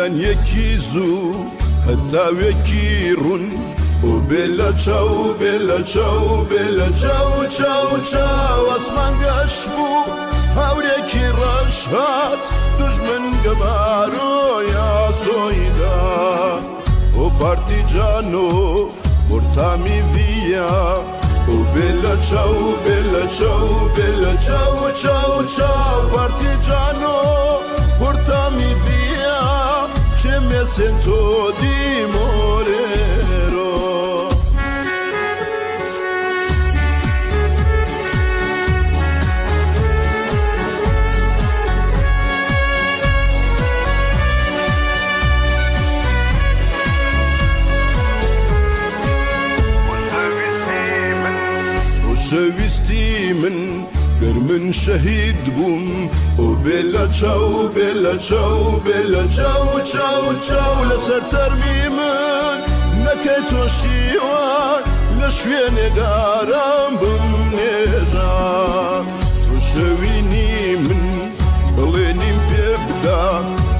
بەیانیەکی زوو هەتاوێکی ڕوون و بێ لە چاو بێ لە چاو بێ لە چاو چاو چاو ئاسمان گەش بوو هەورێکی ڕەش هات دوژمن گەمارۆی ئاسۆی دا ئۆ پارتیجانۆ portami via O bella ciao, bella ciao, bella ciao, ciao, ciao Partigiano, portami via Che mi sento di morire خۆشەویستی من گەر من شەهید بووم ئۆ بێلە چاو بێلە چاو بێلە چاو چاو چاو لەسەر تەرمی من نەکەی تۆ شیوان لە شوێنێک ئارام بمنێژە تۆ شەوینی من بەڵێنیم پێ بدە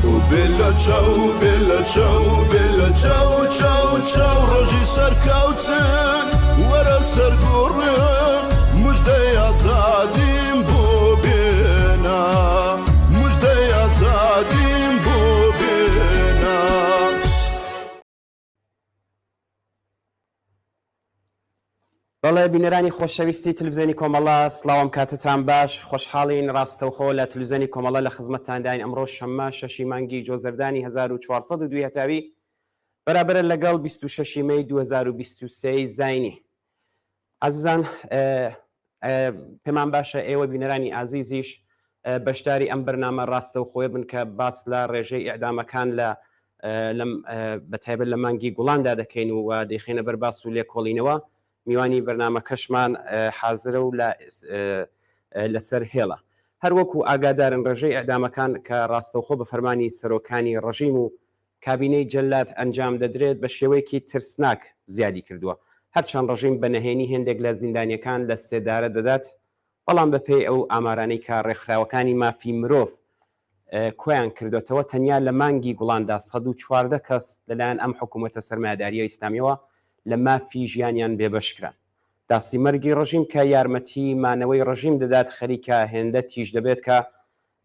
ئۆ بێلە چاو بێلە چاو بێلە چاو چاو چاو ڕۆژی سەرکەوتن وەرە سەر گۆڕم مژدەی ئازادیم بۆ بێنە مژدەی ئازادیم بۆ بێنە. بەڵێ بینەرانی خۆشەویستی تلویزیۆنی کۆمەڵە سڵاوم کاتتان باش خۆشحاڵین ڕاستەوخۆ لە تلویزیۆنی کۆمەڵە لە خزمەتتانداین ئەمڕۆ شەممە شەشی مانگی جۆزەردانی 1402 هەتاوی بەرابەرە لەگەڵ 26 مەی 2023 زینی ئازیزان پێمان باشە ئێوە بینەرانی ئازیزیش بەشداری ئەم بەرنامە ڕاستەوخۆیە بن کە باس لە ڕێژەی ئیعدامەکان لە لەم بە تایبەت لە مانگی گوڵاندا دەکەین و دەیخەینە بەر باس و لێکۆڵینەوە میوانی بەرنامەکەشمان حازرە و لە لەسەر هێڵە هەروەکو ئاگادارن ڕێژەی ئیعدامەکان کە ڕاستەوخۆ بە فەرمانی سەرۆکانی ڕژیم و کابینەی جەلاد ئەنجام دەدرێت بە شێوەیەکی ترسناک زیادی کردووە، هەرچەند ڕژیم بە نەهێنی هێندێک لە زیندانیەکان لە سێدارە دەدات، بەڵام بە پێی ئەو ئامارانەی کە ڕێکخراوەکانی مافی مرۆڤ کۆیان کردۆتەوە تەنیا لە مانگی گوڵاندا 114 کەس لەلایەن ئەم حکوومەتە سەرمایەدارییە ئیسلامیەوە لە مافی ژیانیان بێبەش کران. داسی مەرگی ڕژیم کە یارمەتی مانەوەی ڕژیم دەدات خەریکە هێندە تیژ دەبێت کە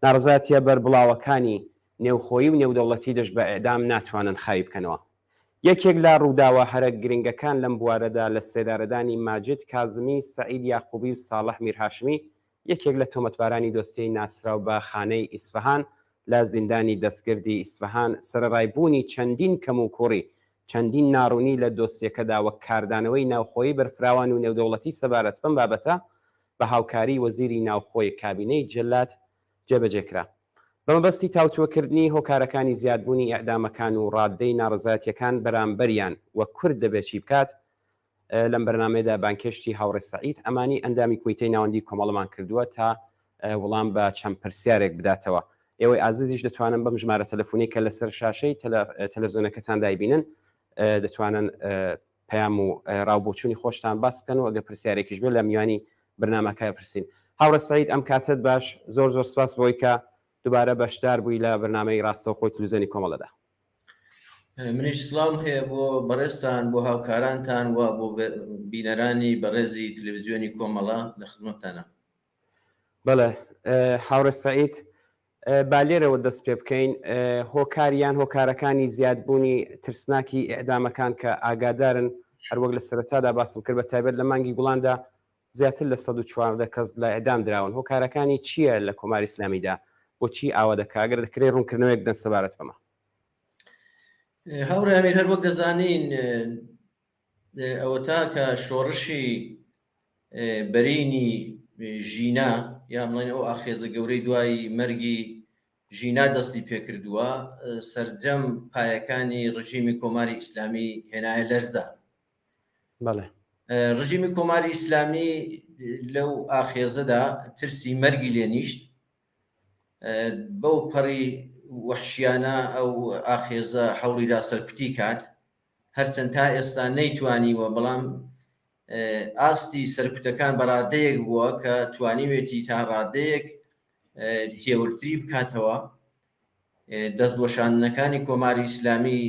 ناڕەزایەتییە بەربڵاوەکانی نێوخۆیی و نێودەوڵەتی دژ بە ئێعدام ناتوانن خاوی بکەنەوە. یەکێک لە ڕووداوە هەرە گرنگەکان لەم بوارەدا لە سێدارەدانی ماجد کازمی، سەعید یاقوبی و ساڵح میرهاشمی، یەکێک لە تۆمەتبارانی دۆسیەی ناسراو بە خانەی ئیسفەهان لە زیندانی دەستگردی ئیسفەهان، سەرەڕای بوونی چەندین کەموکوڕی، چەندین ناڕوونی لە دۆسیەکەدا وەک کاردانەوەی ناوخۆیی بەرفراوان و نێودەوڵەتی سەبارەت بەم بابەتە، بە هاوکاریی وەزیری ناوخۆی کابینەی جەلاد جێبەجێ کرا. بە مەبەستی تاوتوێکردنی هۆکارەکانی زیادبوونی ئیعدامەکان و ڕاددەی ناڕەزایەتییەکان بەرامبەریان و کورد دەبێ چی بکات، لەم بەرنامەیەدا بانگهێشتی هاوڕێ سەعید ئەمانی ئەندامی کومیتەی ناوەندیی کۆمەڵەمان کردووە تا وڵام بە چەند پرسیارێک بداتەوە. ئێوەی ئازیزیش دەتوانن بەم ژمارە تەلەفونەی کە لەسەر شاشەی تەلەفزیۆنەکەتان دایبینن دەتوانن پەیام و ڕاو بۆچوونی خۆشتان باس بکەن و ئەگەر پرسیارێکیش بێت لە میوانی بەرنامەکە پرسین. هاوڕێ سەعید ئەم کاتەت باش، زۆر زۆر سپاس بۆی کە دوبارە بەشدار بووی لە بەرنامەی ڕاستەوخۆی تلویزیۆنی کۆمەڵەدا. منیش سڵاوم هەیە بۆ بەڕێزتان، بۆ هاوکارانتان و بۆ بینەرانی بەڕێزی تلویزیۆنی کۆمەڵە لە خزمەتتانە. بەڵێ هاوڕێ سەعید، با لێرەوە دەست پێ بکەین، هۆکار یان هۆکارەکانی زیادبوونی ترسناکی ئیعدامەکان کە ئاگادارن، هەروەک لە سەرەتادا باسم کرد بە تایبەت لە مانگی گوڵاندا زیاتر لە 114 کەس لە ئیعدام دراون، هۆکارەکانی چییە لە کۆماری ئیسلامیدا بۆچی ئاوا دەکا؟ ئەگەر دەکرێ ڕوونکردنەوەیەک بدەن سەبارەت بەمە. هاوڕێ ئەمیر هەروەک دەزانین ئەوەتا کە شۆڕشی بەرینی ژینا یا بڵێن ئەو ئاخێزە گەورەی دوای مەرگی ژینا دەستی پێکردووە سەرجەم پایەکانی ڕژیمی کۆماری ئیسلامی هێنایە لەرزە. بەڵێ. ڕژیمی کۆماری ئیسلامی لەو ئاخێزەدا ترسی مەرگی لێنیشت بەو پەڕی وەحشیانە ئەو ئاخێزە حەوڵیدا سەرکوتی کات هەرچەند تا ئێستا نەیتوانیوە بەڵام ئاستی سەرکوتەکان بە ڕادەیەک بووە کە توانیوێتی تا ڕادەیەک هێورتری بکاتەوە. دەستوەشاندنەکانی کۆماری ئیسلامی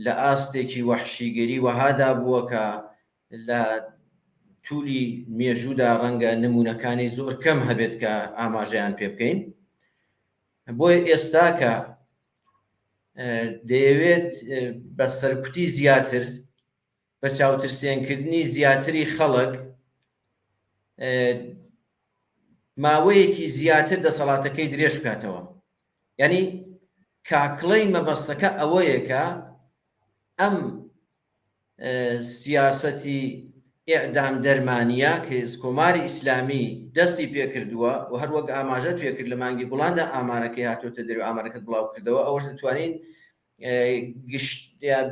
لە ئاستێکی وەحشیگەری وەهادا بووە کە لە تولی مێژوودا ڕەنگە نموونەکانی زۆر کەم هەبێت کە ئاماژەیان پێ بکەین. بۆیە ئێستا کە دەیەوێت بە سەرکوتی زیاتر، بە چاوترسێنکردنی زیاتری خەڵک ماوەیەکی زیاتر دەسەڵاتەکەی درێژ بکاتەوە. یانی کاکڵەی مەبەستەکە ئەوەیە کە ئەم سیاسەتی ئێعدام دەرمانییە کە کۆماری ئیسلامی دەستی پێکردووە و هەر وەک ئاماژەت پێکرد لە مانگی گوڵاندا ئامارەکەی هاتۆتە دەرێ و ئامارەکەت بڵاو کردەوە ئەوەش دەتوانین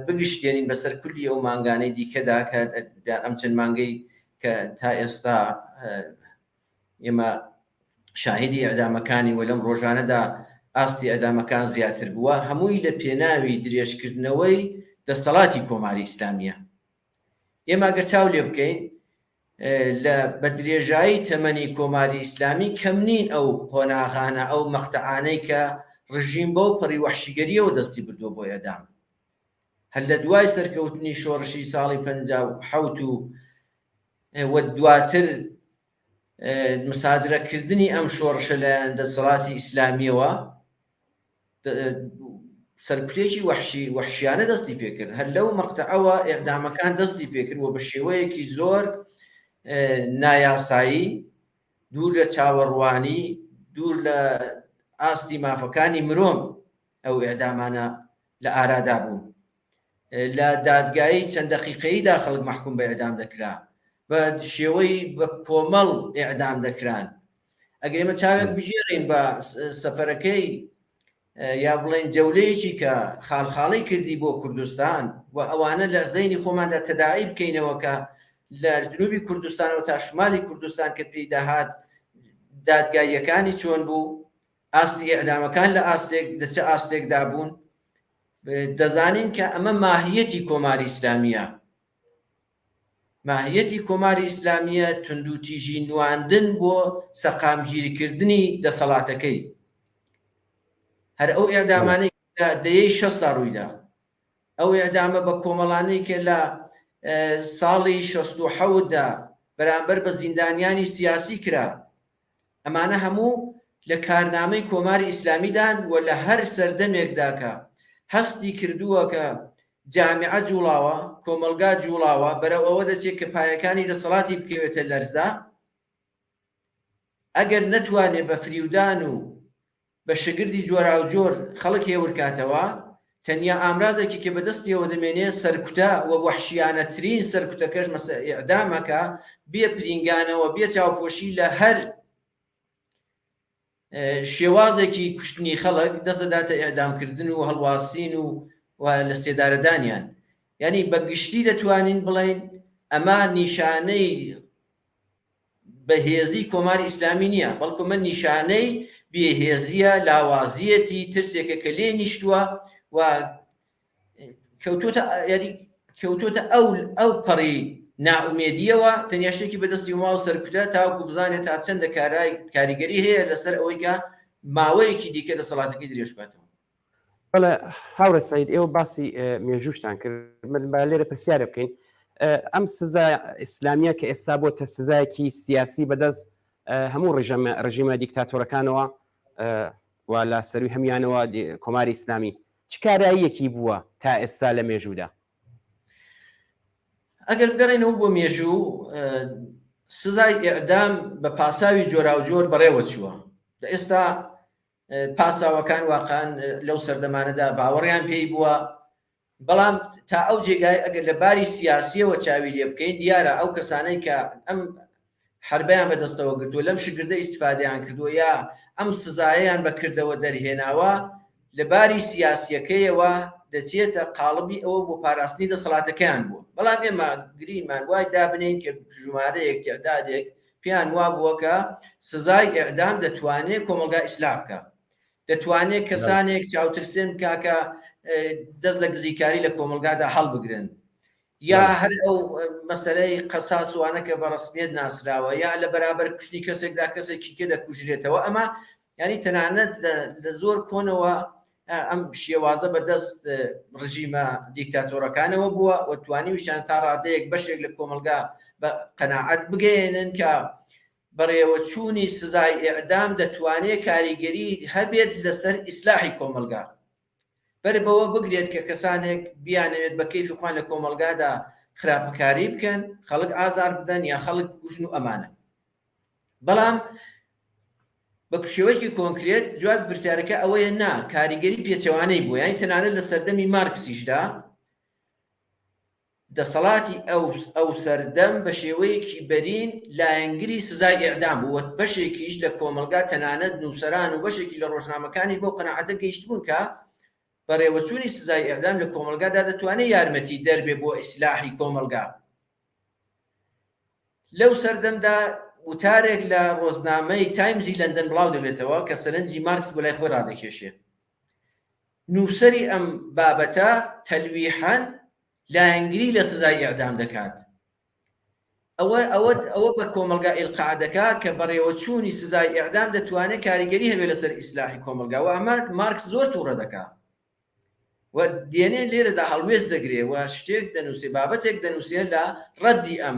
بگشتێنین بەسەر کولی ئەو مانگانەی دیکەدا کە ئەم چەند مانگەی کە تا ئێستا ئێمە شاهیدی ئیعدامەکانی و لەم ڕۆژانەدا ئاستی ئیعدامەکان زیاتر بووە، هەمووی لە پێناوی درێژکردنەوەی دەسەڵاتی کۆماری ئیسلامییە. ئێمە ئەگەر چاو لێ بکەین لە بە درێژایی تەمەنی کۆماری ئیسلامی کەم نین ئەو قۆناغانە، ئەو مەقتەعانەی کە ڕژیم بەو پەڕی وەحشیگەرییەوە دەستی بردووە بۆ ئێعدام. هەر لە دوای سەرکەوتنی شۆڕشی ساڵی 57 و و دواتر مسادرەکردنی ئەم شۆڕشە لایەن دەسەڵاتی ئیسلامیەوە سەرکوتێکی وەحشی وەحشیانە دەستی پێکرد هەر لەو مەقتەعەوە ئێعدامەکان دەستی پێکرد و بە شێوەیەکی زۆر نایاسایی دوور لە چاوەڕوانی دوور لە ئاستی مافەکانی مرۆڤ ئەو ئێعدامانە لە ئارادا بوون لە دادگایی چەند دەقیقەییدا خەڵک مەحکوم بە ئێعدام دەکرا، بە شێوەی بە کۆمەڵ ئێعدام دەکران. ئەگەر ئێمە چاوێک بگێڕین بە سەفەرەکەی یا بڵێین جەولەیەکی کە خاڵخاڵی کردی بۆ کوردستان و ئەوانە لە زەینی خۆماندا تەداعی بکەینەوە کە لە جنوبی کوردستانەوە تا شمالی کوردستان کە پێی دەهات دادگاییەکانی چۆن بوو، ئاستی ئێعدامەکان لە ئاستێک لە چ ئاستێکدا بوون، دەزانین کە ئەمە ماهیەتی کۆماری ئیسلامییە. ماهیەتی کۆماری ئیسلامییە توندوتیژی نواندن بۆ سەقامگیرکردنی دەسەڵاتەکەی. هەر ئەو ئێعدامانەی لە دەیەی شەستا ڕوویدا، ئەو ئێعدامە بە کۆمەڵانەی کە لە ساڵی 67 دا بەرامبەر بە زیندانیانی سیاسی کرا، ئەمانە هەموو لە کارنامەی کۆماری ئیسلامیدان و لە هەر سەردەمێکدا کە هەستی کردووە کە جامیعە جووڵاوە، کۆمەڵگا جووڵاوە، بەرەو ئەوە دەچێت کە پایەکانی دەسەڵاتی بکەوێتە لەرزە، ئەگەر نەتوانێت بە فریودان و بە شگردی جۆراوجۆر خەڵک هێورکاتەوە، تەنیا ئامرازێکی کە بەدەستیەوە دەمێنێ سەرکوتە و وەحشیانەترین سەرکوتەکەش مەسە ئیعدامە کە بێ پرینگانەوە، بێ چاوپۆشی لە هەر شێوازێکی کوشتنی خەڵک دەست دەداتە ئیعدامکردن و هەڵواسین و و لە سێدارەدانیان. یانی بە گشتی دەتوانین بڵێین ئەمە نیشانەی بەهێزی کۆماری ئیسلامی نییە، بەڵکو ئەمە نیشانەی بێهێزییە، لاوازییەتی، ترسێکە کە لێی نیشتووە و کەوتۆتە یاری کەوتۆتە ئەو ئەو پەڕی نائومێدییەوە، تەنیا شتێکی بەدەستی ماوە سەرکوتە تاوەکو بزانێت تا چەندە کارای کاریگەری هەیە لەسەر ئەوەی کە ماوەیەکی دیکە دەسەڵاتەکەی درێژ بکاتەوە. بەڵێ هاوڕێ سعید ئێوە باسی مێژووشتان کرد من با لێرە پرسیارێ بکەین ئەم سزا ئیسلامیە کە ئێستا بۆتە سزایەکی سیاسی بەدەست هەموو ڕژەمە ڕژیمە دیکتاتۆرەکانەوە و لە سەروی هەمیانەوە کۆماری ئیسلامی چ کاراییەکی بووە تا ئێستا لە مێژوودا؟ ئەگەر بگەڕێینەوە بۆ مێژوو سزای ئێعدام بە پاساوی جۆراوجۆر بەڕێوە چووە لە ئێستا پاساوەکان واقعەن لەو سەردەمانەدا باوەڕیان پێی بووە، بەڵام تا ئەو جێگای ئەگەر لە باری سیاسیەوە چاوی لێ بکەین دیارە ئەو کەسانەی کە ئەم حربەیان بەدەستەوە گرتووە لەم شگردە ئیسیفادەیان کردووە یا ئەم سزایەیان بە کردەوە دەرهێناوە لە باری سیاسیەکەیەوە دەچێتە قاڵبی ئەوە بۆ پاراستنی دەسەڵاتەکەیان بووە بەڵام ئێمە گرینمان وای دابنین کە ژمارەیەک تعدادێک پێیان وابووە کە سزای ئێعدام دەتوانێ کۆمەڵگا ئیسلاح بکا، دەتوانێ کەسانێک چاوترسێن بکا کە دەست لە گزیکاری لە کۆمەڵگادا هەڵبگرن یا هەر ئەو مەسەلەی قەساس وانە کە بە ڕەسمیەت ناسراوە یا لە بەرابەر کوشتنی کەسێکدا کەسێکی کە دەکوژرێتەوە ئەمە یانی تەنانەت لە زۆر کۆنەوە. ئەم شێوازە بە دەست ڕژیمە دیکتاتۆرەکانەوە بووە و توانیویشیان تا ڕادەیەک بەشێک لە کۆمەڵگا بە قەناعەت بگەیەنن کە بەڕێوەچوونی سزای ئێعدام دەتوانێ کاریگەری هەبێت لەسەر ئیسلاحی کۆمەڵگا. بەر بەوە بگرێت کە کەسانێک بیانەوێت بە کەیفی خۆیان لە کۆمەڵگادا خراپەکاری بکەن، خەڵک ئازار بدەن یا خەڵک بکوژن و ئەمانە. بەڵام بە شێوەیەکی کۆنکرێت جوابی پرسیارەکە ئەوەیە نا، کاریگەری پێچەوانەی بووە، یانی تەنانەت لە سەردەمی مارکسیشدا دەسەڵاتی ئەو ئەو سەردەم بە شێوەیەکی بەرین لایەنگری سزای ئێعدام بوو و بەشێکیش لە کۆمەڵگا تەنانەت نووسەران و بەشێکی لە ڕۆژنامەکانیش بەو قەناعەتە گەیشتبوون کە بەڕێوەچوونی سزای ئێعدام لە کۆمەڵگادا دەتوانێ یارمەتی دەر بێ بۆ ئیسلاحی کۆمەڵگا. لەو سەردەمدا وتارێک لە ڕۆزنامەی تایمزی لەندەن بڵاو دەبێتەوە کە سەرنجی مارکس بۆ لای خۆی ڕادەکێشێ. نووسەری ئەم بابەتە تەلویحەن لایەنگری لە سزای ئێعدام دەکات. ئەوە ئەوە ئەوە بە کۆمەڵگا ئیلقا دەکا کە بەڕێوەچوونی سزای ئێعدام دەتوانێت کاریگەری هەبێت لەسەر ئیسلاحی کۆمەڵگا و ئەمە مارکس زۆر تووڕە دەکا و دێنێ لێرەدا هەڵوێست دەگرێ و شتێک دەنووسێ بابەتێک دەنووسێ لە ڕەدی ئەم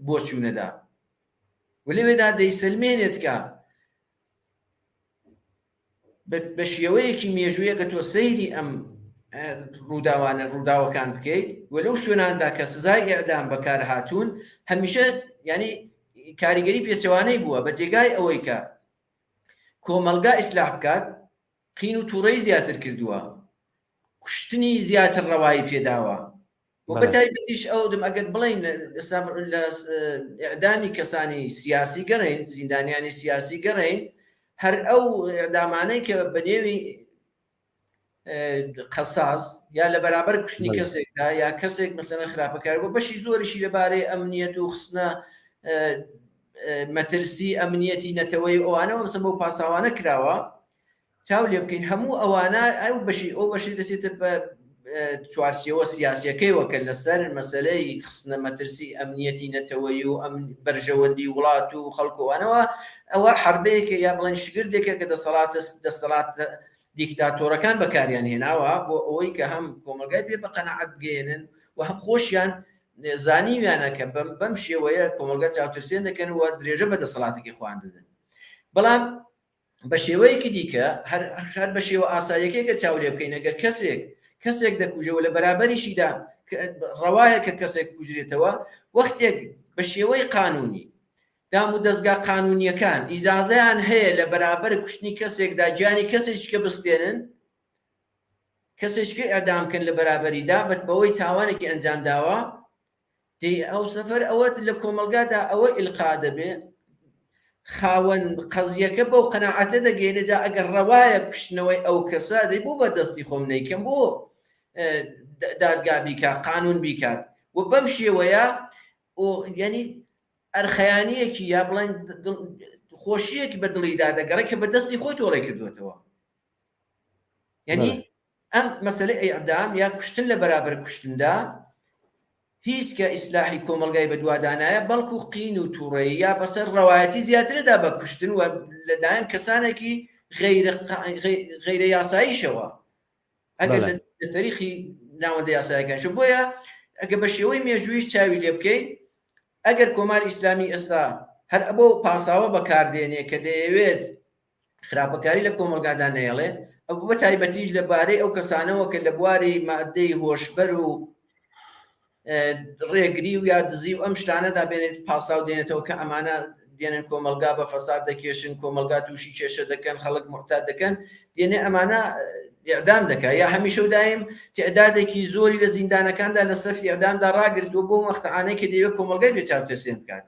بۆچوونەدا و لەوێدا دەیسەلمێنێت کە بە شێوەیەکی مێژوویە کە تۆ سەیری ئەم ڕووداوانە ڕووداوەکان بکەیت و لەو شوێناندا کە سزای ئێعدام بەکار هاتوون هەمیشە ینی کاریگەری پێچەوانەی بووە بە جێگای ئەوەی کە کۆمەلگا ئیسلاح بکات قین و تووڕەی زیاتر کردووە کوشتنی زیاتر ڕەوایی پێداوە و بە تایبەتیش ئەو دم ئەگەر بڵین ئێستا لە ئێعدامی کەسانی سیاسی گەڕین زیندانیانی سیاسی گەڕین هەر ئەو ئێعدامانەی کە بە نێوی قەساس یا لە بەرابەر کوشتنی کەسێکدا یا کەسێک مەسەلەن خراپەکار بۆ بەشی زۆریشی لەبارەی ئەمنیەت و خستنە مەترسی ئەمنیەتی نەتەوەی ئەوانەوە مەسەلەن بۆ پاساوانە کراوە چاو لێ بکەین هەموو ئەوانە ئەو بەشی ئەو بەشی دەچێتە بە چوارچێوە سیاسیەکەیەوە کە لەسەر مەسلەی خستنە مەترسی ئەمنیەتی نەتەوەیی و ئەم بەرژەوەندی وڵات و خەڵکوانەوە ئەوە حربەیەکە یا بڵێن شگردێکە کە دەسەڵات دەسەڵات دیکتاتۆرەکان بەکاریان هێناوە بۆ ئەوەی کە هەم کۆمەلگای پێ بە قەنەعەت بگەێنن و هەم خۆشیان زانیویانە کە بەم شێوەیە کۆمەلگا چاوترسێن دەکەن و درێژە بە دەسەڵاتەکەی خۆیان دەدەن بەڵام بە شێوەیەکی دیکە هەر هەر بە شێوە ئاساییەکەی کە چاو لێ بکەین ئەگەر کەسێک کەسێک دەکوژێەوە لە بەرابەریشیدا ڕەوایە کە کەسێک کوژرێتەوە وەختێک بە شێوەی قانونی دام و دەستگا قانونیەکان ئیجازەیان هەیە لە بەرابەر کوشتنی کەسێکدا گیانی کەسێکی کە بستێنن کەسێکی ئەدام کەن لە بەرابەریدا بەت بەوەی تاوانێکی ئەنجام داوە دەی ئەو سەفەر ئەوە لە کۆمەڵگادا ئەوە ئیلقا دەبێ خاوەن قەزیەکە بەو قەناعەتە دەگەێنێ جا ئەگەر ڕەوایە کوشتنەوەی ئەو کەسە دەی بۆ بە دەستی خۆم نیکەم بۆ دادگا بیکات قانون بیکات و بەم شێوەیە ینی ئەرخەیانیەکی یا بڵێن خۆشیەکی بە دڵیدا دەگەڕێ کە بە دەستی خۆی تۆڵەی کردوێتەوە یعنی ئەم مەسەلەی ئیعدام یا کوشتن لە بەرابەر کوشتندا هیچ کە ئیسلاحی کۆمەڵگای بەدوادانایە بەڵکو قین و توڕەیی یا بەسەر ڕەوایەتی زیاتردا بە کوشتن و لەلایەن کەسانێکی غەیرە یاساییشەوە ئەگەر لە تەریقی ناوەندە یاسایەکانش بۆیە ئەگە بە شێوەی مێژوویش چاوی لێ بکەین ئەگەر کۆماری ئیسلامی ئێستا هەر ئەبۆ پاساوە بەکاردێنێ کە دەیەوێت خراپەکاری لە کۆمەڵگادا نەیەڵێ، ئەو بە تایبەتیش لە بارەی ئەو کەسانەوە کە لە بواری مادەی هۆشبەر و ڕێگری و یا دزی و ئەم شتانەدا بێنێت پاساو دێنێتەوە کە ئەمانە دێنن کۆمەلگا بە فەساد دەکێشن کۆمەلگا تووشی کێشە دەکەن خەڵک معتاد دەکەن دێنێ ئەمانە ئیعدام دەکا یا هەمیشە و دایم تعدادێکی زۆری لە زیندانەکاندا لە سەفی ئیعدامدا ڕاگرتووە بۆ مەختعانەی کە دەیەوێت کۆمەلگای بێ چاوترسێن بکات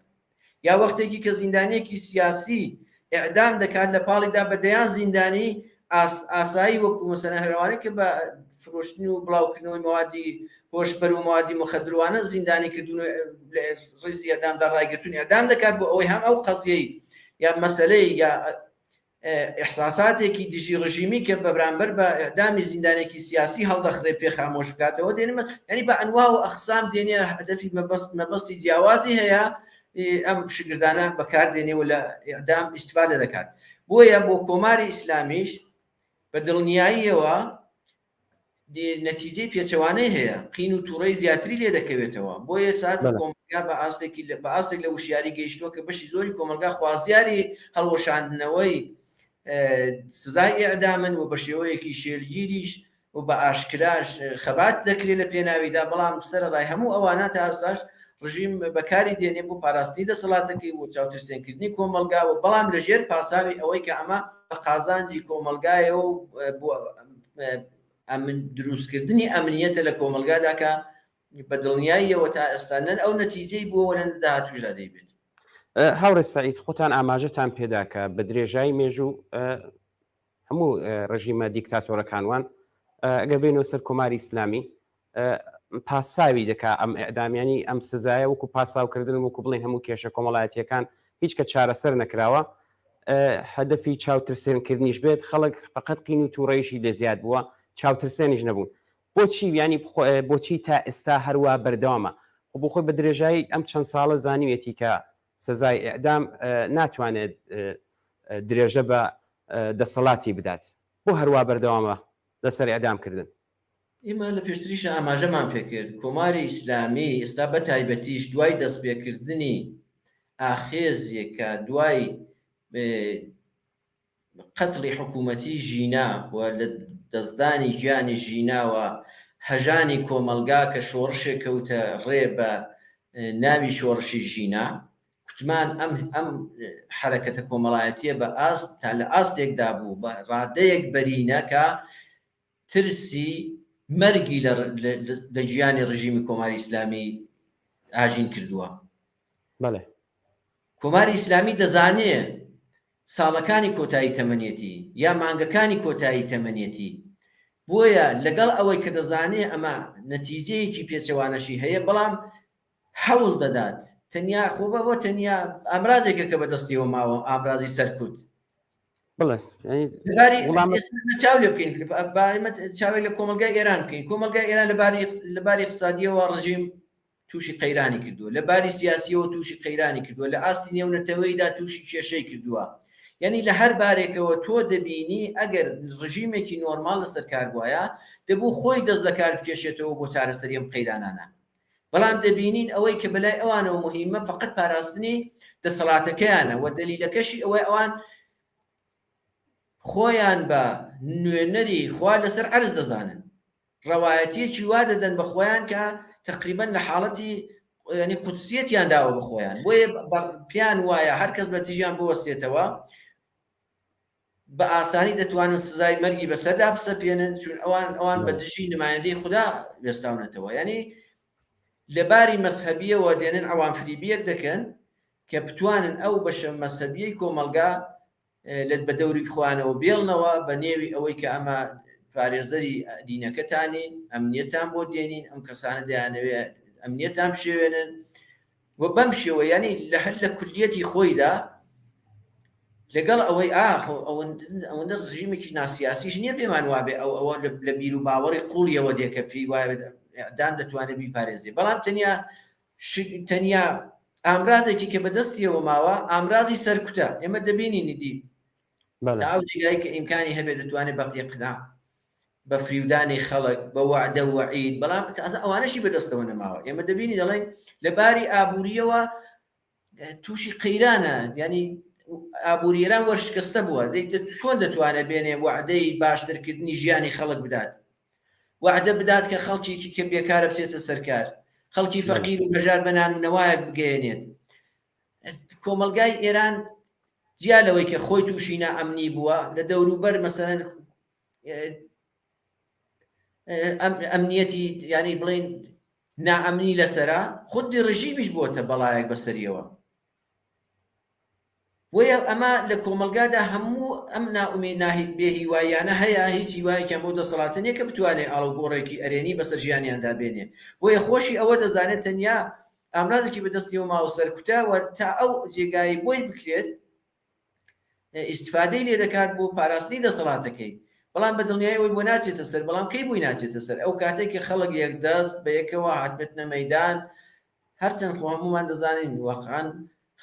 یا وەختێکی کە زیندانیەکی سیاسی ئیعدام دەکات لە پاڵیدا بە دەیان زیندانی ئاسایی وەکو مەسەلەن هەرەوانەی کە بە فرۆشتن و بڵاوکردنەوەی مەوادی هۆشبەر و مەوادی مخدروانە زیندانی کردون و لە ڕیزی ئیعدامدا ڕایگرتون ئیعدام دەکات بۆ ئەوەی هەم ئەو قەزیەی یا مەسەلەی یا ئیحساساتێکی دژی ڕژیمی کە بەرامبەر بە ئیعدامی زیندانێکی سیاسی هەڵدەخرێ پێ خامۆش بکاتەوە دێنمە یعنی بە ئەنوا و ئەقسام دێنێ هەدەفی مەبەست مەبەستی جیاوازی هەیە ئەم شگردانە بەکار دێنێ و لە ئیعدام ئیستفادە دەکات بۆیە بۆ کۆماری ئیسلامیش. بە دڵنیاییەوە نەتیجەی پێچەوانەی هەیە، قین و توڕەی زیاتری لێ دەکەوێتەوە. بۆیە سات کۆمەڵگا بە ئاستێکی بە ئاستێک لە وشیاری گەیشتووە کە بەشی زۆری کۆمەڵگا خوازیاری هەڵوەشاندنەوەی سزای ئێعدامن و بە شێوەیەکی شێلگیریش و بە ئاشکراش خەبات دەکرێت لە پێناویدا، بەڵام سەرەڕای هەموو ئەوانە تا ئێستاش ڕژیم بەکاری دێنێ بۆ پاراستنی دەسەڵاتەکەی و چاوترسێنکردنی کۆمەڵگا و بەڵام لە ژێر پاساوی ئەوەی کە ئەمە بە قازانجی کۆمەڵگایە و بۆ ئەمن دروستکردنی ئەمنیەتە لە کۆمەڵگادا کە بە دڵنیاییەوە تا ئێستا نە ئەو نەتیجەی بووە و نە داهاتووشدا دەیبێت. هاوڕێ سەعید خۆتان ئاماژەتان پێدا کە بە درێژایی مێژوو هەموو ڕژیمە دیکتاتۆرەکان وان ئەگەر بینەوە سەر کۆماری ئیسلامی پاساوی دەکا ئەم ئەعدامیانی ئەم سزایە وەکو پاساوکردن وەکو بڵێن هەموو کێشە کۆمەڵایەتیەکان هیچ کە چارەسەر نەکراوە هەدەفی چاوترسێنکردنیش بێت خەڵک فقط قین و تووڕەیشی لێ زیاد بووە چاوترسێنیش نەبوون بۆچی یانی بۆچی تا ئێستا هەروا بەردەوامە خۆ بۆ خۆی بە درێژایی ئەم چەند ساڵە زانیویەتی کە سزای ئیعدام ناتوانێت درێژە بە دەسەڵاتی بدات بۆ هەروا بەردەوامە لەسەر ئیعدام کردن؟ ئێمە لە پێشتریشا ئاماژەمان پێکرد، کۆماری ئیسلامی ئێستا بە تایبەتیش دوای دەستپێکردنی ئاخێزێک کە دوای قەتڵی حکوومەتیی ژینا و لە دەستدانی گیانی ژینا و هەژانی کۆمەڵگا کە شۆڕشێک کەوتە ڕێ بە ناوی شۆڕشی ژینا، کوتمان ئەم ئەم حەرەکەتە کۆمەڵایەتییە بە ئاست تا لە ئاستێکدا بوو بە ڕادەیەک بەرینە کە ترسی مەرگی لە لە گیانی ڕژیمی کۆماری ئیسلامی ئاژین کردووە. بەڵێ. کۆماری ئیسلامی دەزانێ ساڵەکانی کۆتایی تەمەنیەتی یا مانگەکانی کۆتایی تەمەنیەتی، بۆیە لەگەڵ ئەوەی کە دەزانێ ئەمە نەتیجەیەکی پێچەوانەشی هەیە، بەڵام هەوڵ دەدات تەنیا خۆ بەوە تەنیا ئامرازێکە کە بەدەستیەوە ماوە، ئامرازی سەرکوت. بڵێ لەباری چاو لێ بکەین، با ئێمە چاوێک لە کۆمەڵگای ئێران بکەین. کۆمەڵگای ئێران لەباری لەباری اقتصادیەوە ڕژیم تووشی قەیرانی کردووە، لە باری سیاسییەوە تووشی قەیرانی کردووە، لە ئاستی نێونەتەوەیدا تووشی کێشەی کردووە. یانی لە هەر بارێکەوە تۆ دەبینی ئەگەر ڕژیمێکی نۆرماڵ لەسەر کار بوایە، دەبوو خۆی دەست لە کار بکێشێتەوە بۆ چارەسەری ئەم قەیرانانە. بەڵام دەبینین ئەوەی کە بەلای ئەوانەوە موهیمە فەقەت پاراستنی دەسەڵاتەکەیانە و دەلیلەکەشی ئەوەی ئەوان خۆیان بە نوێنەری خوا لەسەر عەرز دەزانن. ڕەوایەتیەکی وا دەدەن بە خۆیان کە تەقریبەن لە حاڵەتی ینی قودسیەتیان داوە بە خۆیان بۆیە پێیان وایە هەر کەس بە دژیان بوەستێتەوە بە ئاسانی دەتوانن سزای مەرگی بەسەردا بسەپێنن چون ئەوان ئەوان بە دژی نمایندەی خودا وێستاونەتەوە ینی لەباری مەسهەبیەوە دێنن عەوام فریبیەک دەکەن کە بتوانن ئەو بەشە مەسهەبیەی کۆمەڵگا لە بە دەوری خۆیانەوە بێڵنەوە بە نێوی ئەوەی کە ئەمە پارێزەری دینەکەتانین، ئەمنیەتان بۆ دێنین، ئەم کەسانە دەیانەوێ ئەمنیەتان بشێوێنن و بەم شێوە یانی لە هەر لە کولیەتی خۆیدا لەگەڵ ئەوەی ئاخ ئەوەندە ڕژیمێکی ناسیاسیش نییە پێمان وابێ ئەو ئەوە لە بیر و باوەڕی قوڵیەوە دێ کە پێی وایە ئەدام دەتوانێت بیپارێزێ بەڵام تەنیا تەنیا ئامرازێکی کە بەدەستیەوە ماوە ئامرازی سەرکوتە ئێمە دەبینین دی ئەو جێگای کە ئیمکانی هەبێت دەتوانێت بە ئیقناع بە فریودانی خەڵک بە وعدە وعید بەڵام تازە ئەوانەشی بەدەستەوە نەماوە ئێمە دەبینی دەڵێن لە باری ئابووریەوە تووشی قەیرانە ینی ئابووری ئێران وەرشکستە بووە چۆن دەتوانێت بێنێ وعدەی باشترکردنی ژیانی خەڵک بدات وەعدە بدات کە خەڵکێکی کە بێکارە بچێتە سەر کار، خەڵکی فەقیر و هەژار بە نان و نەوایەک بگەیەنێت. کۆمەڵگای ئێران جیا لەوەی کە خۆی تووشی نائەمنی بووە، لە دەوروبەر مەسەلەن ئەمنیەتی یانی بڵێین نائەمنی لەسەرە، خودی ڕژیمیش بووەتە بەڵایەک بەسەریەوە. بۆیە ئەمە لە کۆمەڵگادا هەموو ئەم نائومێ ناهی بێهیواییانە هەیە، هیچ هیوایەکیان بەو دەسەڵاتە نییە کە بتوانێ ئاڵوگۆڕێکی ئەرێنی بەسەر ژیانیاندا بێنێ. بۆیە خۆشی ئەوە دەزانێت تەنیا ئامرازێکی بەدەستیەوە ماوە سەرکوتە و تا ئەو جێگایەی بۆی بکرێت ئیستفادەی لێ دەکات بۆ پاراستنی دەسەڵاتەکەی. بەڵام بە دڵنیایی ئەوەی بۆ ناچێتە سەر، بەڵام کەی بۆی ناچێتە سەر؟ ئەو کاتەی کە خەڵک یەکدەست بە یەکەوە هاتبێتنە مەیدان، هەرچەند خۆ هەموومان دەزانین واقعەن.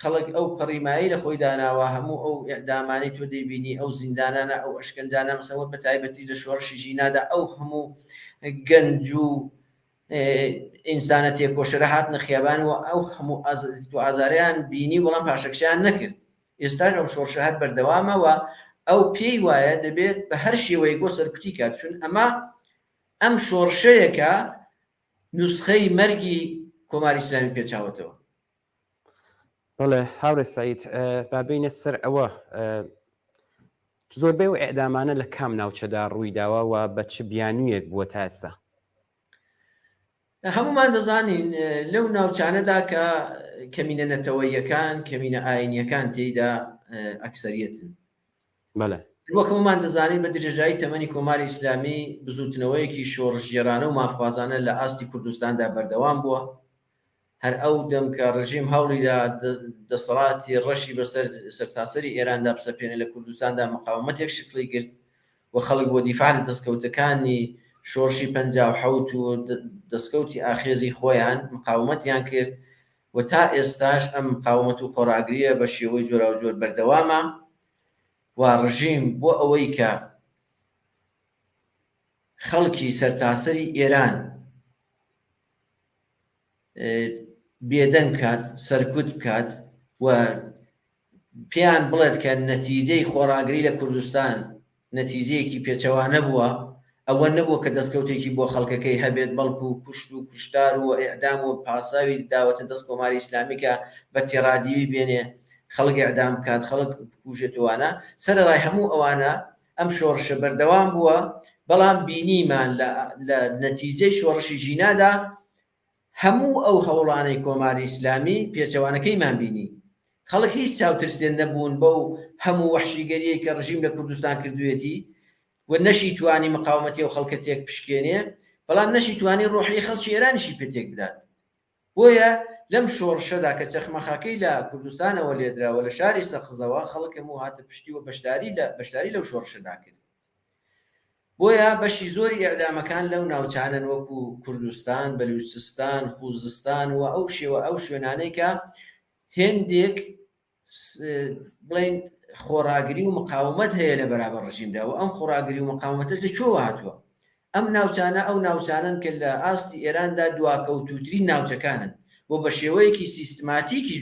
خەڵک ئەو پەڕی مایەی لە خۆی داناوە، هەموو ئەو ئیعدامانەی تۆ دەیبینی، ئەو زیندانانە، ئەو ئەشکەنجانە، مەسەلەن وەک بە تایبەتی لە شۆڕشی ژینادا ئەو هەموو گەنج و ئینسانە تێکۆشەرە هاتنە خیابان و ئەو هەموو ئەزیەت و ئازارەیان بینی، بەڵام پاشەکشەیان نەکرد. ئێستاش ئەو شۆڕشە هەر بەردەوامە و ئەو پێی وایە دەبێت بە هەر شێوەیەک بۆ سەرکوتی کات، چون ئەمە ئەم شۆڕشەیە کە نوسخەی مەرگی کۆماری ئیسلامی پێچاوەتەوە. بەڵێ هاوڕێ سەعید با بێینە سەر ئەوە زۆربەی ئەو ئیعدامانە لە کام ناوچەدا ڕووی داوە و بە چ بیانوویەک بووە تا ئێستا؟ هەموومان دەزانین لەو ناوچانەدا کە کەمینە نەتەوەییەکان، کەمینە ئایینییەکان تێیدا ئەکسەریەتن. بەڵێ. وەک هەموومان دەزانین بە درێژایی تەمەنی کۆماری ئیسلامی بزووتنەوەیەکی شۆڕشگێڕانە و مافخوازانە لە ئاستی کوردستاندا بەردەوام بووە. هەر ئەو دەم کە ڕژیم هەوڵیدا دەسەڵاتی ڕەشی بەسەر سەرتاسەری ئێراندا بسەپێنێ لە کوردستاندا مقاومەتێک شکڵی گرت و خەڵک بۆ دیفاع لە دەسکەوتەکانی شۆڕشی 57 و دەسکەوتی ئاخێزی خۆیان مقاومەتیان کرد و تا ئێستاش ئەم مقاومەت و خۆڕاگرییە بە شێوەی جۆراوجۆر بەردەوامە و ڕژیم بۆ ئەوەی کە خەڵکی سەرتاسەری ئێران بێدەنگ بکات، سەرکوت بکات و پێیان بڵێت کە نەتیجەی خۆڕاگری لە کوردستان نەتیجەیەکی پێچەوانە بووە، ئەوە نەبووە کە دەستکەوتێکی بۆ خەڵکەکەی هەبێت، بەڵکو کوشت و کوشتار و ئیعدام و پاساوی داوەتە دەست کۆماری ئیسلامی کە بە تێڕادیوی بێنێ خەڵک ئیعدام بکات، خەڵک بکوژێت و وانە. سەرەڕای هەموو ئەوانە ئەم شۆڕشە بەردەوام بووە، بەڵام بینیمان لە نەتیجەی شۆڕشی ژینادا هەموو ئەو هەوڵانەی کۆماری ئیسلامی پێچەوانەکەیمان بینی. خەڵک هیچ چاوترسێن نەبوون بەو هەموو وەحشیگەریەی کە ڕژیم لە کوردستان کردوویەتی و نەشی توانی مقاومەتی ئەو خەڵکە تێک بشکێنێ، بەڵام نەشی توانی ڕۆحیەی خەڵکی ئێرانیشی پێ تێک بدات. بۆیە لەم شۆڕشەدا کە چەخماخەکەی لە کوردستانەوە لێدرا و لە شاری سەقزەوە خەڵک هەموو هاتە پشتی و بەشداری لە بەشداری لەو شۆڕشەدا کرد. بۆیە بەشی زۆری ئێعدامەکان لەو ناوچانەن وەکوو کوردستان، بەلووچستان، خووزستان و ئەو شێوە ئەو شوێنانەی کە هێندێک بڵێین خۆڕاگری و مقاومەت هەیە لە بەرابەر ڕژیمدا و ئەم خۆڕاگری و مقاومەتەش لە کوێوە هاتووە؟ ئەم ناوچانە ئەو ناوچانەن کە لە ئاستی ئێراندا دواکەوتووترین ناوچەکانن و بە شێوەیەکی سیستماتیکیش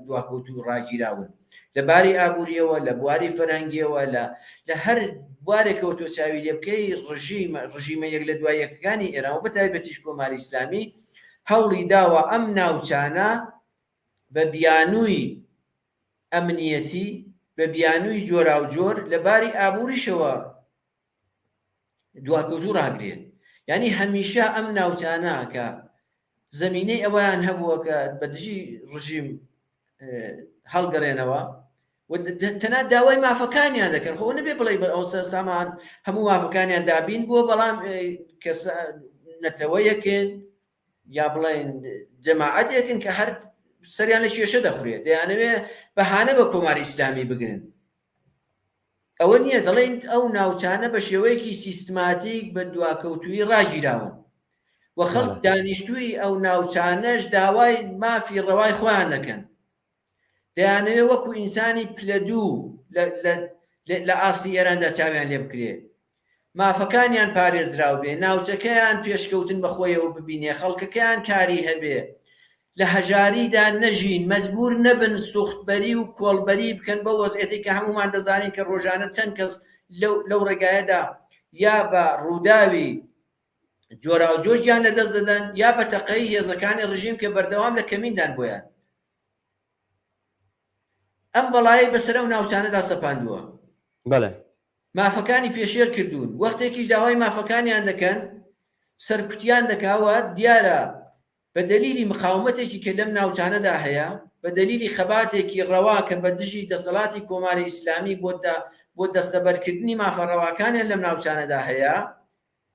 دواکەوتوو ڕاگیراون لە باری ئابوورییەوە، لە بواری فەرهەنگییەوە، لە لە هەر بوارێکەوە تۆ چاوی لێ بکەی ڕژیمە ڕژیمە یەک لە دوای یەکەکانی ئێران و بە تایبەتیش کۆماری ئیسلامی هەوڵی داوە ئەم ناوچانە بە بیانووی ئەمنیەتی، بە بیانووی جۆراوجۆر لە باری ئابووریشەوە دواکەوتوو ڕاگرێ. یانی هەمیشە ئەم ناوچانە کە زەمینەی ئەوەیان هەبووە کە بە دژی ڕژیم هەڵگەڕێنەوە و تەنها داوای مافەکانیان دەکەن خۆ نەبێ بڵێ بە ئەوستا سامان هەموو مافەکانیان دابین بووە بەڵام کەس نەتەوەیەکن یا بڵێن جەماعەتێکن کە هەر سەریان لە کێشە دەخورێت دەیانەوێ بەهانە بە کۆماری ئیسلامی بگرن ئەوە نییە دەڵێن ئەو ناوچانە بە شێوەیەکی سیستماتیک بە دواکەوتووی ڕاگیراون و خەڵک دانیشتووی ئەو ناوچانەش داوای مافی ڕەوای خۆیان دەکەن دەیانەوێ وەکو ئینسانی پلە دوو لە ئاستی ئێراندا چاویان لێ بکرێ مافەکانیان پارێزراو بێ، ناوچەکەیان پێشکەوتن بە خۆیەوە ببینێ، خەڵکەکەیان کاری هەبێ، لە هەژاریدا نەژین، مەجبوور نەبن سوختبەری و کۆڵبەری بکەن بەو وەزعیەتەی کە هەموومان دەزانین کە ڕۆژانە چەند کەس لەو لەو ڕێگایەدا یا بە ڕووداوی جۆراوجۆر گیان لەدەست دەدەن یا بە تەقەی هێزەکانی ڕژیم کە بەردەوام لە کەمیندان بۆیان. ئەم بەڵایەی بەسەر ئەو ناوچانەدا سەپاندووە. بەڵێ. مافەکانی پێشێل کردوون، وەختێکیش داوای مافەکانیان دەکەن سەرکوتیان دەکا و دیارە بە دەلیلی مقاومەتێکی کە لەم ناوچانەدا هەیە، بە دەلیلی خەباتێکی ڕەوا کە بە دژی دەسەڵاتی کۆماری ئیسلامی بۆ بۆ دەستەبەرکردنی مافە ڕەواکانیان لەم ناوچانەدا هەیە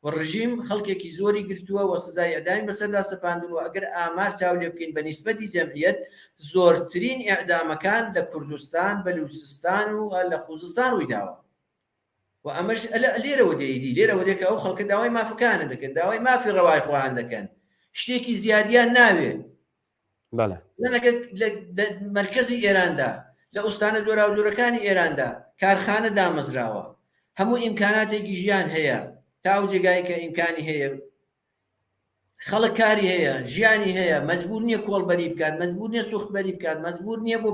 و ڕژیم خەڵکێکی زۆری گرتووە و سزای ئێعدامی بەسەردا سەپاندوون و ئەگەر ئامار چاو لێ بکەین بە نیسبەتی جەمعیەت زۆرترین ئێعدامەکان لە کوردستان، بەلووچستان و لە خوزستان ڕووی داوە و ئەمەش لێرەوە دێ ئیدی لێرەوە دێ کە ئەو خەڵکە داوای مافەکانە دەکەن، داوای مافی ڕەوای خۆیان دەکەن، شتێکی زیادیان ناوێ. بەڵێ. ئەگەر لە مەرکەزی ئێراندا، لە ئوستانە جۆراوجۆرەکانی ئێراندا کارخانە دامەزراوە، هەموو ئیمکاناتێکی ژیان هەیە تا ئەو جێگای کە ئیمکانی هەیە، خەڵک کاری هەیە، ژیانی هەیە، مەجبور نییە کۆڵبەری بکات، مەجبور نییە سوختبەری بکات، مەجبور نییە بۆ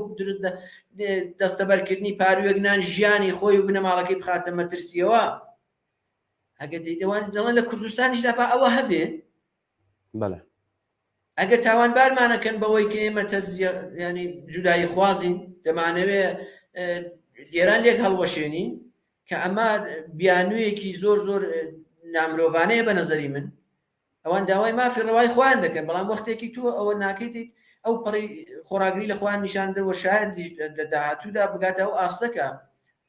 دەستەبەرکردنی پاروویەک نان ژیانی خۆی و بنەماڵەکەی بخاتە مەترسیەوە. ئەگەر دەڵێن لە کوردستانیشدا با ئەوە هەبێ. بەڵێ. ئەگەر تاوانبارمانەکەن بەوەی کە ئێمە تەزیە ینی جودایی خوازین دەمانەوێ ئێران لێک هەڵوەشێنین کە ئەمە بیانوویەکی زۆر زۆر نامرۆڤانەیە بە نەزەری من ئەوان داوای مافی ڕەوای خۆیان دەکەن بەڵام وەختێکی تۆ ئەوە ناکەیت ئەو پەڕی خۆراگری لە خۆیان نیشان دەوە شاید لە داهاتوودا بگاتە ئەو ئاستەکە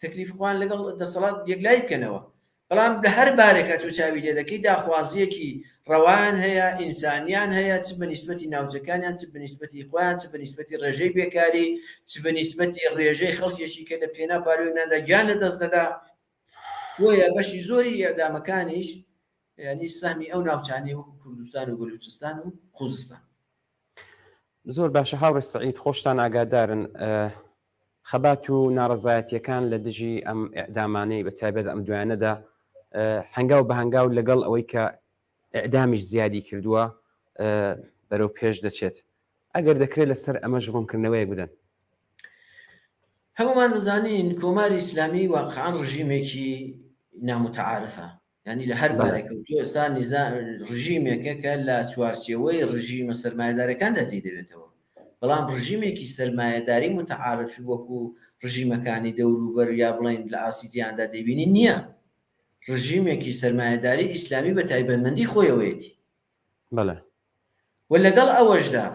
تەکلیف خۆیان لەگەڵ دەسەڵات یەکلایی بکەنەوە بەڵام لە هەر بارێکا تۆ چاوی لێ دەکەی داخوازییەکی ڕەوایان هەیە، ئینسانیان هەیە، چ بە نیسبەتی ناوچەکانیان، چ بە نیسبەتی خۆیان، چ بە نیسبەتی ڕێژەی بێکاری، چ بە نیسبەتی ڕێژەی خەڵکێکی کە لە پێناو پارووێک ناندا گیان لە دەست دەدا. بۆیە بەشی زۆری ئێعدامەکانیش یانی سەهمی ئەو ناوچانەیە وەکوو کوردستان و بەلووچستان و خوزستان. زۆر باشە هاوڕێ سەعید خۆشتان ئاگادارن خەبات و ناڕەزایەتییەکان لە دژی ئەم ئێعدامانەی بە تایبەت ئەم دوایانەدا هەنگاو بە هەنگاو لەگەڵ ئەوەی کە ئێعدامیش زیادی کردووە بەرەو پێش دەچێت. ئەگەر دەکرێت لەسەر ئەمەش ڕوونکردنەوەیەک بدەن. هەموومان دەزانین کۆماری ئیسلامی واقعەن ڕژیمێکی ناموتەعارفە. یانی لە هەر بارێکەوە تۆ ئێستا ڕژیمێکە کە لە چوارچێوەی ڕژیمە سەرمایەدارەکاندا جێی دەبێتەوە بەڵام ڕژیمێکی سەرمایەداری متعارفی وەکو ڕژیمەکانی دەوروبەر یا بڵێن لە ئاستی جیهاندا دەبینی نییە ڕژیمێکی سەرمایەداری ئیسلامی بە تایبەتمەندی خۆیەوەیەتی بەڵێ و لەگەڵ ئەوەشدا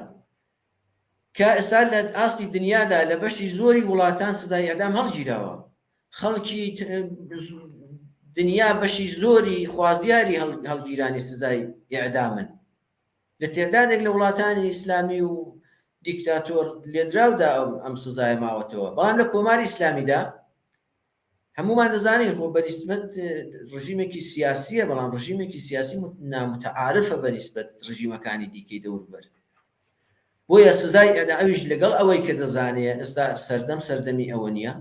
کە ئێستا لە ئاستی دنیادا لە بەشی زۆری وڵاتان سزای ئێعدام هەڵگیراوە، خەڵکی دنیا بەشی زۆری خوازیاری هەڵگیرانی سزای ئێعدامن. لە تێدادێک لە وڵاتانی ئیسلامی و دیکتاتۆر لێدراودا ئەم سزایە ماوەتەوە، بەڵام لە کۆماری ئیسلامیدا هەموومان دەزانین خۆ بەنیسبەت ڕژیمێکی سیاسیە بەڵام ڕژیمێکی سیاسی نامتعارفە بەنیسبەت ڕژیمەکانی دیکەی دەوروبەر بۆیە سزای ئەدا ئەویش لەگەڵ ئەوەی کە دەزانێ ئێستا سەردەم سەردەمی ئەوە نییە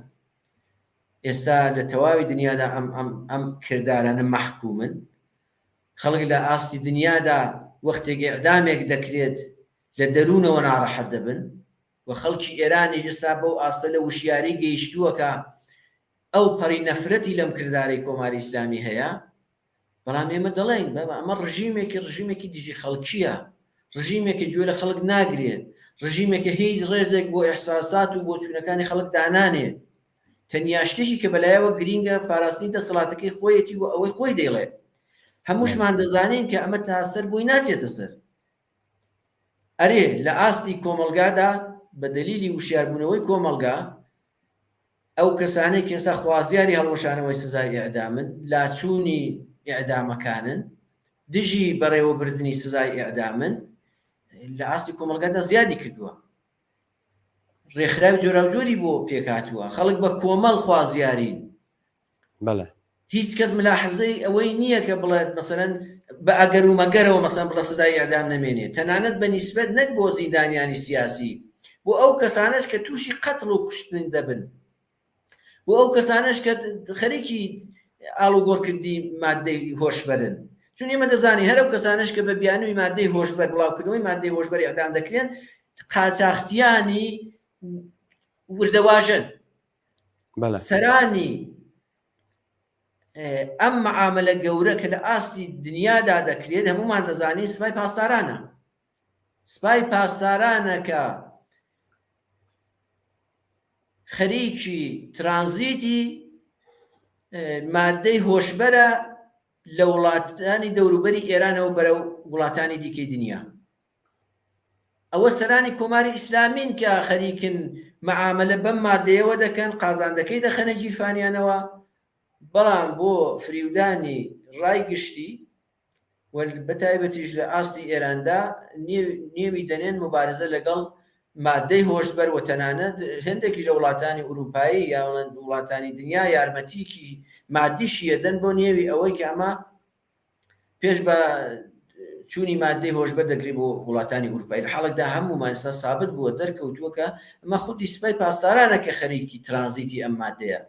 ئێستا لە تەواوی دنیادا ئەم ئەم ئەم کردارانە مەحکومن خەڵک لە ئاستی دنیادا وەختێک ئێعدامێک دەکرێت لە دەروونەوە ناڕەحەت دەبن و خەڵکی ئێرانیش ئێستا بەو ئاستە لە وشیاری گەیشتووە کە ئەو پەڕی نەفرەتی لەم کردارەی کۆماری ئیسلامی هەیە، بەڵام ئێمە دەڵێین بابە ئەمە ڕژیمێکی ڕژیمێکی دژی خەڵکییە، ڕژیمێکە گوێ لە خەڵک ناگرێ، ڕژیمێکە هیچ ڕێزێک بۆ ئیحساسات و بۆچوونەکانی خەڵک دانانێ، تەنیا شتێکی کە بەلایەوە گرینگە پاراستنی دەسەڵاتەکەی خۆیەتی و ئەوەی خۆی دەیڵێ. هەمووشمان دەزانین کە ئەمە تا سەر بۆی ناچێتە سەر. ئەرێ لە ئاستی کۆمەڵگادا بە دەلیلی وشیاربوونەوەی کۆمەڵگا، ئەو کەسانەی کە ئێستا خوازیاری هەڵوەشانەوەی سزای ئێعدامن، لاچوونی ئێعدامەکانن، دژی بەڕێوەبردنی سزای ئێعدامن، لە ئاستی کۆمەڵگادا زیادی کردووە. ڕێکخراوی جۆراوجۆری بۆ پێکهاتووە، خەڵک بە کۆمەڵ خوازیارین. بەڵێ. هیچ کەس ملاحەزەی ئەوەی نییە کە بڵێت مەسەلەن بە ئەگەر و مەگەرەوە مەسەلەن بڵێ سزای ئێعدام نەمێنێ تەنانەت بە نیسبەت نەک بۆ زیندانیانی سیاسی بۆ ئەو کەسانەش کە تووشی قەتڵ و کوشتن دەبن بۆ ئەو کەسانەش کە خەریکی ئاڵوگۆڕکردنی مادەی هۆشبەرن چون ئێمە دەزانین هەر ئەو کەسانەش کە بە بیانووی مادەی هۆشبەر بڵاوکردنەوەی مادەی هۆشبەر ئێعدام دەکرێن قاچاختیانی وردەواژەن سەرانی ئەم مەعاملە گەورە کە لە ئاستی دنیادا دەکرێت هەمومان دەزانین سپای پاسدارانە سپای پاسدارانە کە خەریکی ترانزیتی مادەی هۆشبەرە لە وڵاتانی دەوروبەری ئێرانەوە بەرەو وڵاتانی دیکەی دنیا ئەوە سەرانی کۆماری ئیسلامین کە خەریکن مەعامەلە بەم مادەیەوە دەکەن، قازاندەکەی دەخەنە گیرفانیانەوە، بەڵام بۆ فریودانی ڕای گشتی و بەتایبەتیش لە ئاستی ئێراندا نێوی دەنێن موبارزە لەگەڵ مادەی هۆشبەر و تەنانەت هێندێکیش لە وڵاتانی ئورووپایی یا وڵاتانی دنیا یارمەتیکی مادیشی ئەدەن بۆ نێوی ئەوەی کە ئەمە پێش بە چوونی مادەی هۆشبەر دەکرێت بۆ وڵاتانی ئوروپایی لە حاڵێکدا هەموومان ئێستا سابت بووە دەرکەوتووە کە ئەمە خودی سپای پاسدارانە کە خەریکی ترانزیتی ئەم مادەیە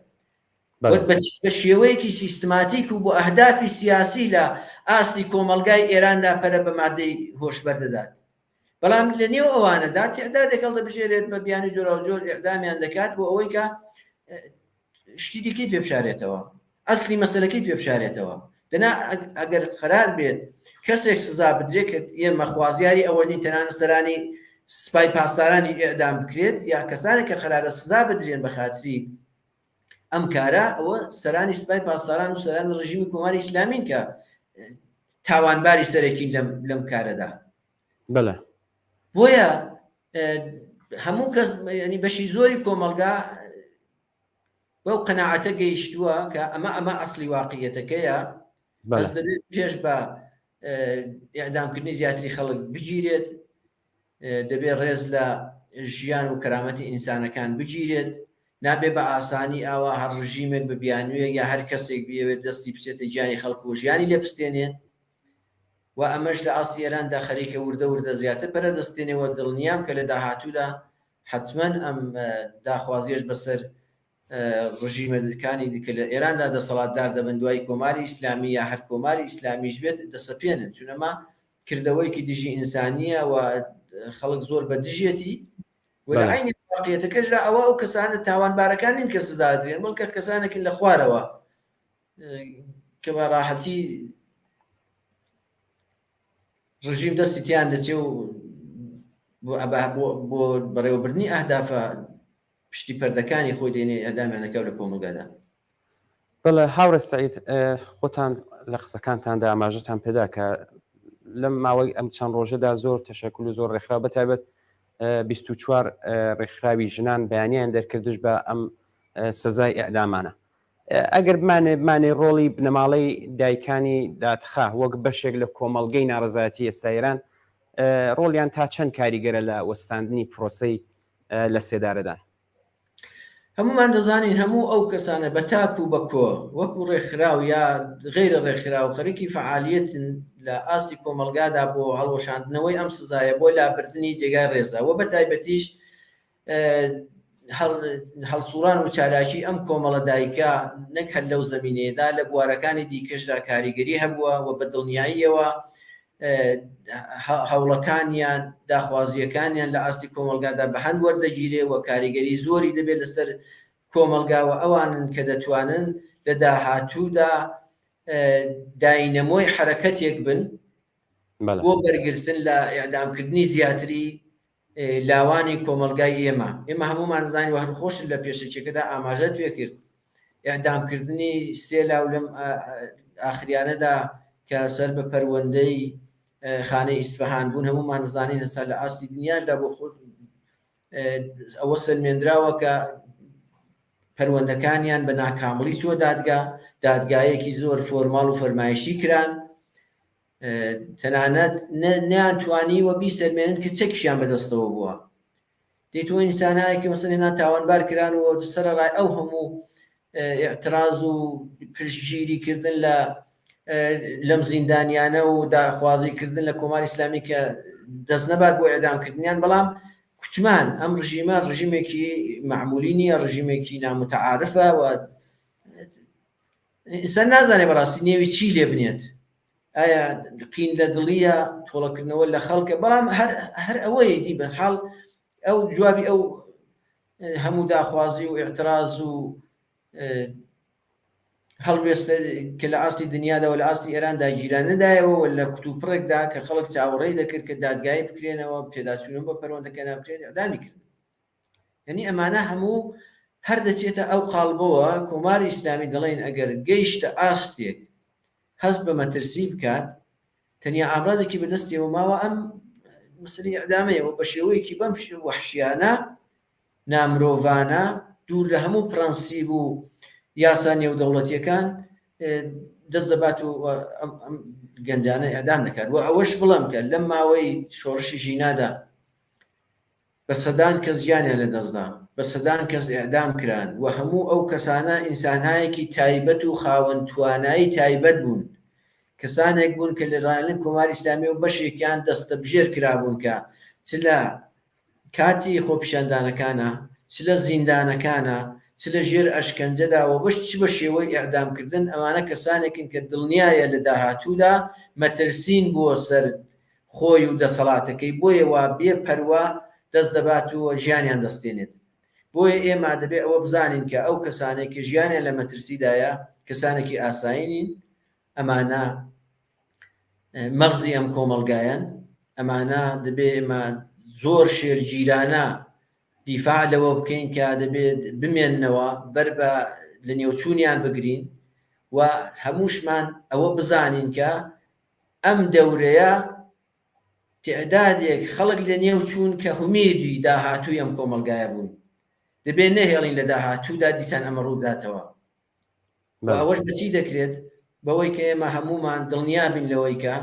بە شێوەیەکی سیستماتیک و بۆ ئەهدافی سیاسی لە ئاستی کۆمەڵگای ئێراندا پەرە بە مادەی هۆشبەر دەدات بەڵام لە نێو ئەوانەدا تعدادێک هەڵدەبژێرێت بە بیانوی جۆراوجۆر ئیعدامیان دەکات بۆ ئەوەی کە شتی دیکەی پێ بشارێتەوە ئەسلی مەسەلەکەی پێ بشارێتەوە دەنا ئەگەر قەرار بێت کەسێک سزا بدرێت کە ئێمە خوازیاری ئەوە نین تەنانەت سەرانی سپای پاسدارانی ئێعدام بکرێت یا کەسانێک کە قەرارە سزا بدرێن بە خاتری ئەم کارە ئەوە سەرانی سپای پاسداران و سەرانی ڕژیمی کۆماری ئیسلامین کە تاوانباری سەرەکین لەم لەم کارەدا بەڵێ بۆیە هەموو کەس ینی بەشی زۆری کۆمەڵگا بەو قەناعەتە گەیشتووە کە ئەمە ئەمە ئەسلی واقعیەتەکەیە بەس دەبێت پێش بە ئیعدامکردنی زیاتری خەڵک بگیرێت دەبێت ڕێز لە ژیان و کەرامەتی ئینسانەکان بگیرێت نابێ بە ئاسانی ئاوا هەر ڕژیمێک بە بیانوویەک یا هەر کەسێک بیەوێت دەستی بچێتە گیانی خەڵک و ژیانی لێ بستێنێ و ئەمەش لە ئاستی ئێراندا خەریکە وردە وردە زیاتر پەرە دەستێنێ و دڵنیام کە لە داهاتوودا حەتمەن ئەم داخوازیەش بەسەر ڕژیمەکانی دیکە لە ئێراندا دەسەڵاتدار دەبن دوای کۆماری ئیسلامی یا هەر کۆماری ئیسلامیش بێت دەسەپێنن چون ئەمە کردەوەیەکی دژی ئینسانیە و خەڵک زۆر بە دژیەتی و لە عەینی واقعیەتەکەشدا ئەوە ئەو کەسانە تاوانبارەکان نین کە سزا دەدرێن بەڵکە کەسانێکن لە خوارەوە کە بە ڕاحەتی ڕژیم دەستی تیان دەچێ و بۆ بەڕێوەبردنی ئەهدافە پشتی پەردەکانی خۆی دێنێ ئەدامیان دەکا لە کۆمەڵگادا. بەڵێ هاوڕێ سەعید خۆتان لە قسەکانتاندا ئاماژەتان پێدا کە لەم ماوەی ئەم چەند ڕۆژەدا زۆر تەشەکول و زۆر ڕێکخراو بە تایبەت 24 ڕێکخراوی ژنان بەیانیان دەرکردش بە ئەم سزای ئیعدامانە. ئەگەر بمانەوێ بمانەوێ ڕۆڵی بنەماڵەی دایکانی دادخا وەک بەشێک لە کۆمەڵگەی ناڕەزایەتی ئێستا ئێران ڕۆڵیان تا چەند کاریگەرە لە وەستاندنی پرۆسەی لە سێدارەدان؟ هەموومان دەزانین هەموو ئەو کەسانە بە تاک و بە کۆ وەکو ڕێکخراو یا غەیرە ڕێکخراو خەریکی فەعالیەتن لە ئاستی کۆمەڵگادا بۆ هەڵوەشاندنەوەی ئەم سزایە بۆ لابردنی جێگای ڕێزە و بە تایبەتیش هەڵسوڕان و چالاکی ئەم کۆمەڵە دایکە نەک هەر لەو زەمینەیەدا لە بوارەکانی دیکەشدا کاریگەری هەبووە و بە دڵنیاییەوە هەوڵەکانیان داخوازیەکانیان لە ئاستی کۆمەڵگادا بە هەند وەردەگیرێ و کاریگەری زۆری دەبێت لەسەر کۆمەڵگا و ئەوانن کە دەتوانن لە داهاتوودا داینەمۆی حەرەکەتێک بن بۆ بەرگرتن لە ئیعدامکردنی زیاتری لاوانی کۆمەڵگای ئێمە. ئێمە هەموومان دەزانین و هەر خۆشت لە پێشەکیەکەدا ئاماژەت پێ کرد، ئیعدامکردنی سێ لاو لەم ئاخریانەدا کە سەر بە پەروەندەی خانەی ئیسفەهان بوون، هەموومان دەزانین هەستا لە ئاستی دنیاشدا بۆ خۆ ئەوە سەلمێنراوە کە پەروەندەکانیان بە ناکامڵی چووە دادگا، دادگایەکی زۆر فۆرماڵ و فەرمایشی کران، تەنانەت نەیانتوانیوە بیسەلمێنن کە چەکیشیان بەدەستەوە بووە. دەی تۆ ئینسانایەکی مەسەن هێنا تاوانبار کران و سەرەڕای ئەو هەموو ئیعتراز و پشتگیری کردن لە لەم زیندانیانە و داخوازی کردن لە کۆماری ئیسلامی کە دەست نەبات بۆ ئێعدام کردنیان بەڵام کوتمان ئەم ڕژیمە ڕژیمێکی مەعمولی نییە ڕژیمێکی نامتعارفە و ئینسان نازانێت بەڕاستی نێوی چی لێ بنێت ئایا قین لە دڵیە تۆڵەکردنەوە لە خەڵکە بەڵام هەر ئەوەیە دی بەرحاڵ ئەو جوابی ئەو هەموو داخوازی و ئیعتراز و هەڵوێست کە لە ئاستی دنیادا و لە ئاستی ئێراندا گیرا نەدایەوە و لە کوتوپڕێکدا کە خەڵک چاوەڕێی دەکرد کە دادگایی بکرێنەوە پێداچوونەوە بە پەروەندەکە نابکرێت ئیعدامی کردن یعنی ئەمانە هەموو هەر دەچێتە ئەو قاڵبەوە کۆماری ئیسلامی دەڵێن ئەگەر گەیشتە ئاستێک هەست بە مەترسی بکات تەنیا ئامرازێکی بەدەستیەوە ماوە ئەم مەسەلەی ئیعدامەیە و بە شێوەیەکی بەم وەحشیانە نامرۆڤانە دوور لە هەموو پرەنسیب و یاسا نێودەوڵەتیەکان دەست دەبات و ئەم گەنجانە ئیعدام دەکات و ئەوەش بڵێم کە لەم ماوەی شۆڕشی ژینادا بە سەدان کەس گیانیان لەدەستدا، بە سەدان کەس ئیعدام کران و هەموو ئەو کەسانە ئینسانهایەکی تایبەت و خاوەن توانایی تایبەت بوون. کەسانێک بوون کە لەلایەن کۆماری ئیسلامیەوە بەشێکیان دەستەبژێر کرابوون کە چ لە کاتی خۆپیشاندانەکانا، چ لە زیندانەکانا، چ لە ژێر ئەشکەنجەدا و بەش چ بە شێوەی ئێعدامکردن، ئەمانە کەسانێکن کە دڵنیایە لە داهاتوودا مەترسین بۆ سەر خۆی و دەسەڵاتەکەی، بۆیە وا بێ پەروا دەست دەبات و ژیانیان دەستێنێت. بۆیە ئێمە دەبێ ئەوە بزانین کە ئەو کەسانەی کە ژیانیان لە مەترسیدایە کەسانێکی ئاسایی نین، ئەمانە مەغزی ئەم کۆمەڵگایەن، ئەمانە دەبێ ئێمە زۆر شێلگیرانە دیفاع لەوە بکەین کە دەبێت بمێننەوە، بەر بە لەنێوچوونیان بگرین و هەمووشمان ئەوە بزانین کە ئەم دەورەیە تعدادێک خەڵک لەنێو چوون کە هومێدی داهاتووی ئەم کۆمەڵگایە بوون، دەبێت نەهێڵین لە داهاتوودا دیسان ئەمە ڕووبداتەوە. و ئەوەش بە چی دەکرێت؟ بەوەی کە ئێمە هەموومان دڵنیا بین لەوەی کە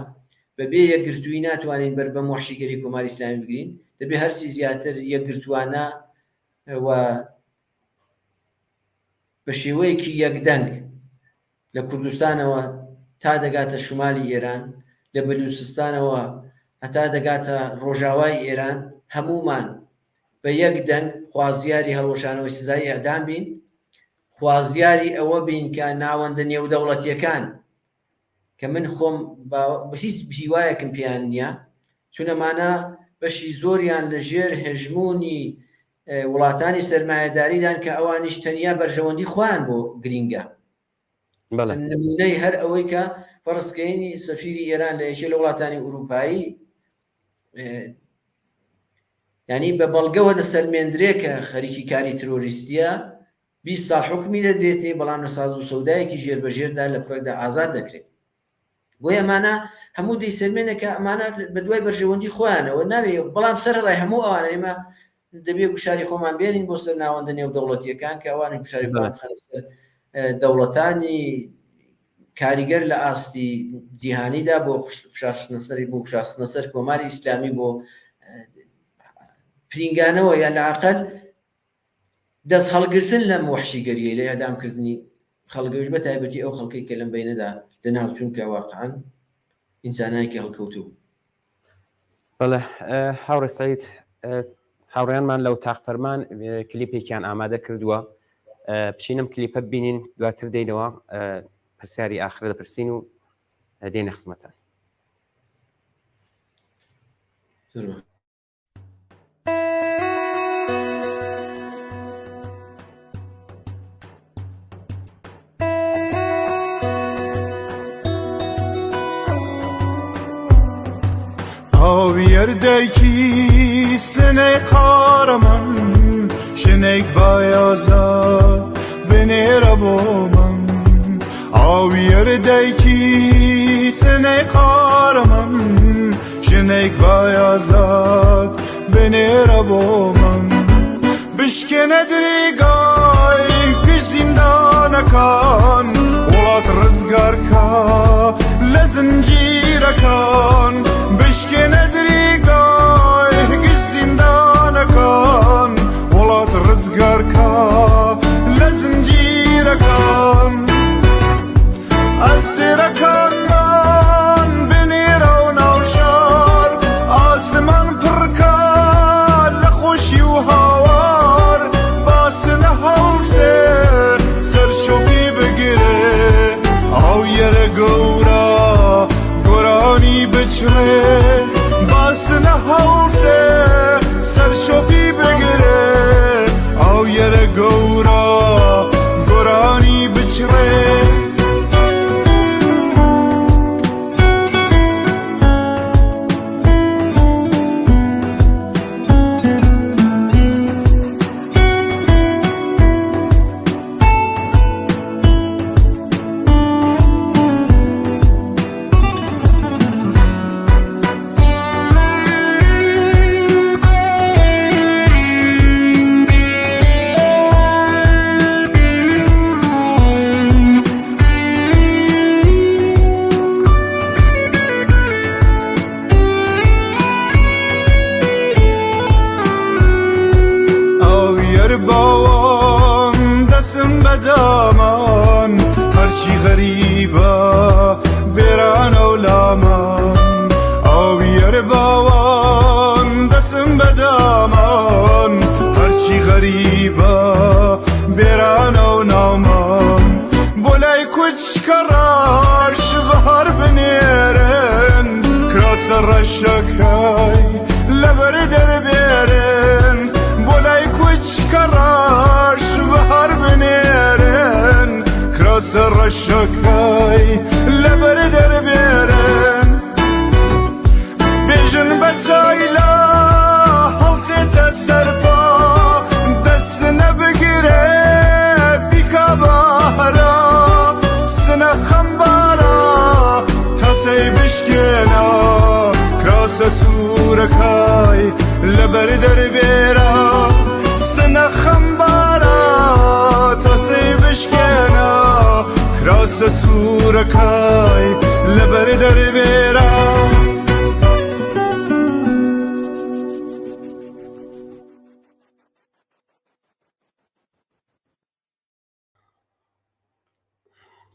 بە بێ یەکگرتوویی ناتوانین بەر بەم وەحشیگەری کۆماری ئیسلامی بگرین، دەبێ هەرچی زیاتر یەکگرتووانە و بە شێوەیەکی یەکدەنگ لە کوردستانەوە تا دەگاتە شومالی ئێران، لە بەلوچستانەوە هەتا دەگاتە ڕۆژاوای ئێران، هەموومان بە یەک دەنگ خوازیاری هەڵوەشانەوەی سزای ئێعدام بین، خوازیاری ئەوە بین کە ناوەندە نێودەوڵەتییەکان کە من خۆم هیچ هیوایەکم پێیان نییە، چون ئەمانە بەشی زۆریان لە ژێر هەژموونی وڵاتانی سەرمایەداریدان کە ئەوانیش تەنیا بەرژەوەندی خۆیان بۆ گرینگە. نمونەی هەر ئەوەی کە فەرزکەینی سەفیری ئێران لە یەکێ لە وڵاتانی ئوروپایی ینی بە بەڵگەوە دەسەلمێندرێ کە خەریکی کاری ترۆریستیە 20 ساڵ حکومی دەدرێتێ بەڵام لە ساز و سەودایەکی ژێر بە ژێردا لە پڕێکدا ئازاد دەکرێت بۆیە ئەمانە هەموو دەیسەلمێنە کە ئەمانە بە دوای بەرژەوەندی خۆیانەوە ناوێ بەڵام سەرەڕای هەموو ئەوانە ئێمە دەبێ گوشاری خۆمان بێنین بۆ سەر ناوەندە نێودەوڵەتیەکان کە ئەوانە گوشاری خۆیان بخەنە سەر دەوڵەتانی کاریگەر لە ئاستی جیهانیدا بۆ فشارخستنە سەری بۆ گوشارخستنە سەر کۆماری ئیسلامی بۆ پرینگانەوە یا لە عقل دەست هەڵگرتن لەم وەحشیگەریەی لە ئێعدام کردنی خەڵک ئەویش بە تایبەتی ئەو خەڵکەی کە لەم بەینەدا لەناو چوون کە واقعەن ئینسانایەکی هەڵکەوتوو بوون. بەڵێ هاوڕێ سەعید، هاوڕێیانمان لە وتاق فەرمان کلیپێکیان ئامادە کردووە، بچینم کلیپە ببینین دواتر دێینەوە پرسیاری ئاخر دەپرسین و دێینە خزمەتان. زۆر دایکی سنەی قارەمان ژنێک بایازاد بنێرە بۆ من ئاویەر دایکی سنەی قارەمان ژنێک بایازاد بنێرە بۆ من بشکێنە درێگای گشت زیندانەکان وڵات ڕزگارکە لە زنجیرەکان بشکێنە درێگای گشت زیندانەکان وڵات ڕزگارکە لە زنجیرەکان ئەستێرەکانمان بنێرە و ناو شار ئاسمان پڕکە لە خۆشی و هاوار باسنە هەڵسێ سەرشۆپی بگرێ ئەو یەرە گەورە گۆرانی بچڕێ باسنە هەڵسێ سەرشۆپی بگرێ ئەو یەرە گەورە گۆرانی بچڕێ. ئاویەر باوان دەسم بەدامان هەرچی غەریبە بێرانە. دامان هەرچی غەریبە بێرانە و ناومان بۆ لای کوچکە ڕەش بەهار بنێرن کراسە ڕەشەکەی لەبەر دەربێرن بۆ لای کوچکە ڕەش بەهار بنێرن کراسە ڕەشەکەی لەبەر دەربێرن بێژن بە چایلا هەڵچێتە سەرپا دەست نەبگرێ بیکا بەهرا سنە خەمبارە تاسەی بشکێنە کراسە سوورەکای لەبەر دەربێرە سنە خەمبارە تاسەی بشکێنە کراسە سوورەکای لەبەر دەربێرە.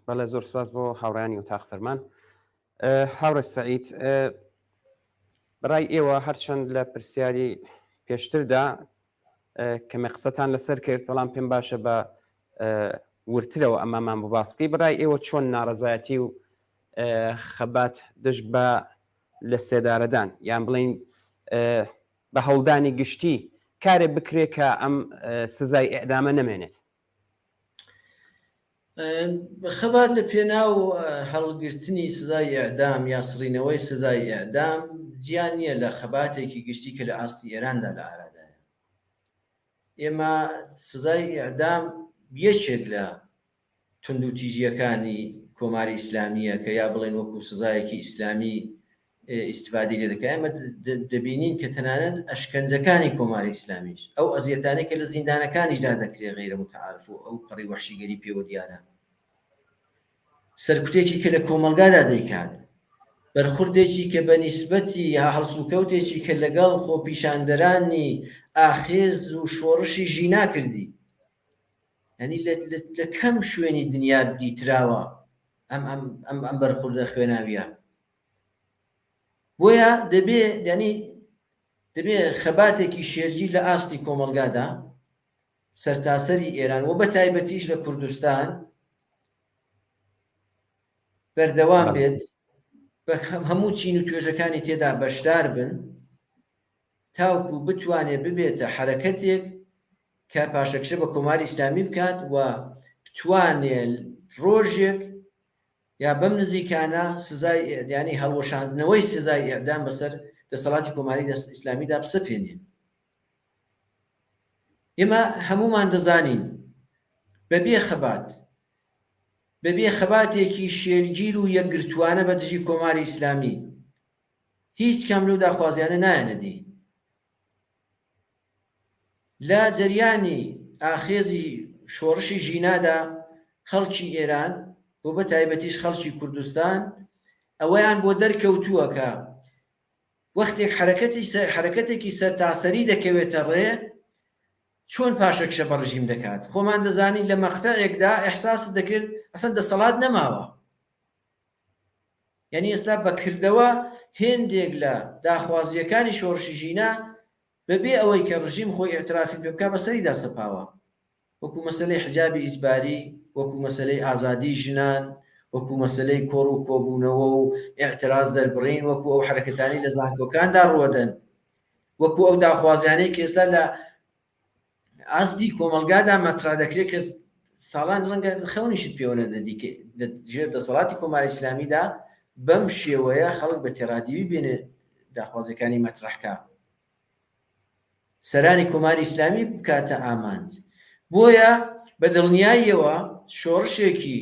بەڵێ زۆر سپاس بۆ هاوڕیانی وتاق فەرمان هاوڕێ سعید بەڕای ئێوە هەرچەند لە پرسیاری پێشتردا کەمێ قسەتان لەسەر کرد بەڵام پێم باشە بە ورترەوە ئەمامان بۆ باس بکەی بەڕای ئێوە چۆن ناڕەزایەتی و خەبات دژ بە لە سێدارەدان یان بڵین بە هەوڵدانی گشتی کارێ بکرێ کە ئەم سزای ئیعدامە نەمێنێت؟ خەبات لە پێناو هەڵگرتنی سزای ئیعدام یا سڕینەوەی سزای ئیعدام جیا نییە لە خەباتێکی گشتی کە لە ئاستی ئێراندا لە ئارادایە. ئێمە سزای ئیعدام یەکێک لە توندوتیژییەکانی کۆماری ئیسلامییە کە یا بڵێن وەکوو سزایەکی ئیسلامی ئیستفادەی لێ دەکا ئێمە دەبینین کە تەنانەت ئەشکەنجەکانی کۆماری ئیسلامیش ئەو ئەزیەتانەی کە لە زیندانەکانیشدا دەکرێ غەیرە متعارف و ئەو پەڕی وەحشیگەری پێوە دیارە سەرکوتێکی کە لە کۆمەڵگادا دەیکات بەرخوردێکی کە بە نیسبەتی یا هەڵسوکەوتێکی کە لەگەڵ خۆپیشاندەرانی ئاخێز و شۆڕشی ژینا کردی یعنی لە کەم شوێنی دنیا دیتراوە ئەم ئەم ئەم ئەم بەرخوردە خوێناویە بۆیە دەبێ یعنی دەبێ خەباتێکی شێلگیر لە ئاستی کۆمەڵگادا سەرتاسەری ئێران و بە تایبەتیش لە کوردستان بەردەوام بێت بە هەموو چین و توێژەکانی تێدا بەشدار بن تاوکو بتوانێت ببێتە حەرەکەتێک کە پاشەکشە بە کۆماری ئیسلامی بکات و بتوانێت ڕۆژێک یا بەم نزیکانە سزای یانی هەڵوەشاندنەوەی سزای ئیعدام بەسەر دەسەڵاتی کۆماری ئیسلامیدا بسەپێنێ. ئێمە هەموومان دەزانین بەبێ خەبات بەبێ خەباتێکی شێلگیر و یەکگرتووانە بە دژی کۆماری ئیسلامی هیچ کام لەو داخوازیانە نایەنە دی. لە جەریانی ئاخێزی شۆڕشی ژینادا خەڵکی ئێران و بە تایبەتیش خەڵکی کوردستان ئەوەیان بۆ دەرکەوتووە کە وەختێک حەرەکەتی حەرەکەتێکی سەرتاسەری دەکەوێتە ڕێ چۆن پاشەکشە بە ڕژیم دەکات. خۆمان دەزانین لە مەقتەعێکدا ئیحساست دەکرد ئەسڵەن دەسەڵات نەماوە. یانی ئێستا بە کردەوە هێندێک لە داخوازییەکانی شۆڕشی ژینا بە بێ ئەوەی کە ڕژیم خۆی ئیعترافی پێ بکا بەسەریدا سەپاوە. وەکوو مەسەلەی حیجابی ئیجباری، وەکوو مەسەلەی ئازادیی ژنان، وەکوو مەسەلەی کۆڕ و کۆبوونەوە و ئیعتراز دەربڕین، وەکوو ئەو حەرەکەتانەی لە زانکۆکاندا ڕووەدەن، وەکوو ئەو داخوازیانەی کە ئێستا لە ئاستی کۆمەڵگادا مەترا دەکرێت کە ساڵان ڕەنگە خەونیشت پێوە نەدەدی کە لە ژێر دەسەڵاتی کۆماری ئیسلامیدا بەم شێوەیە خەڵک بە تێرادیوی بێنێ داخوازیەکانی مەترەحکا سەرانی کۆماری ئیسلامی بکاتە ئامانج بۆیە بە دڵنیاییەوە شۆڕشێکی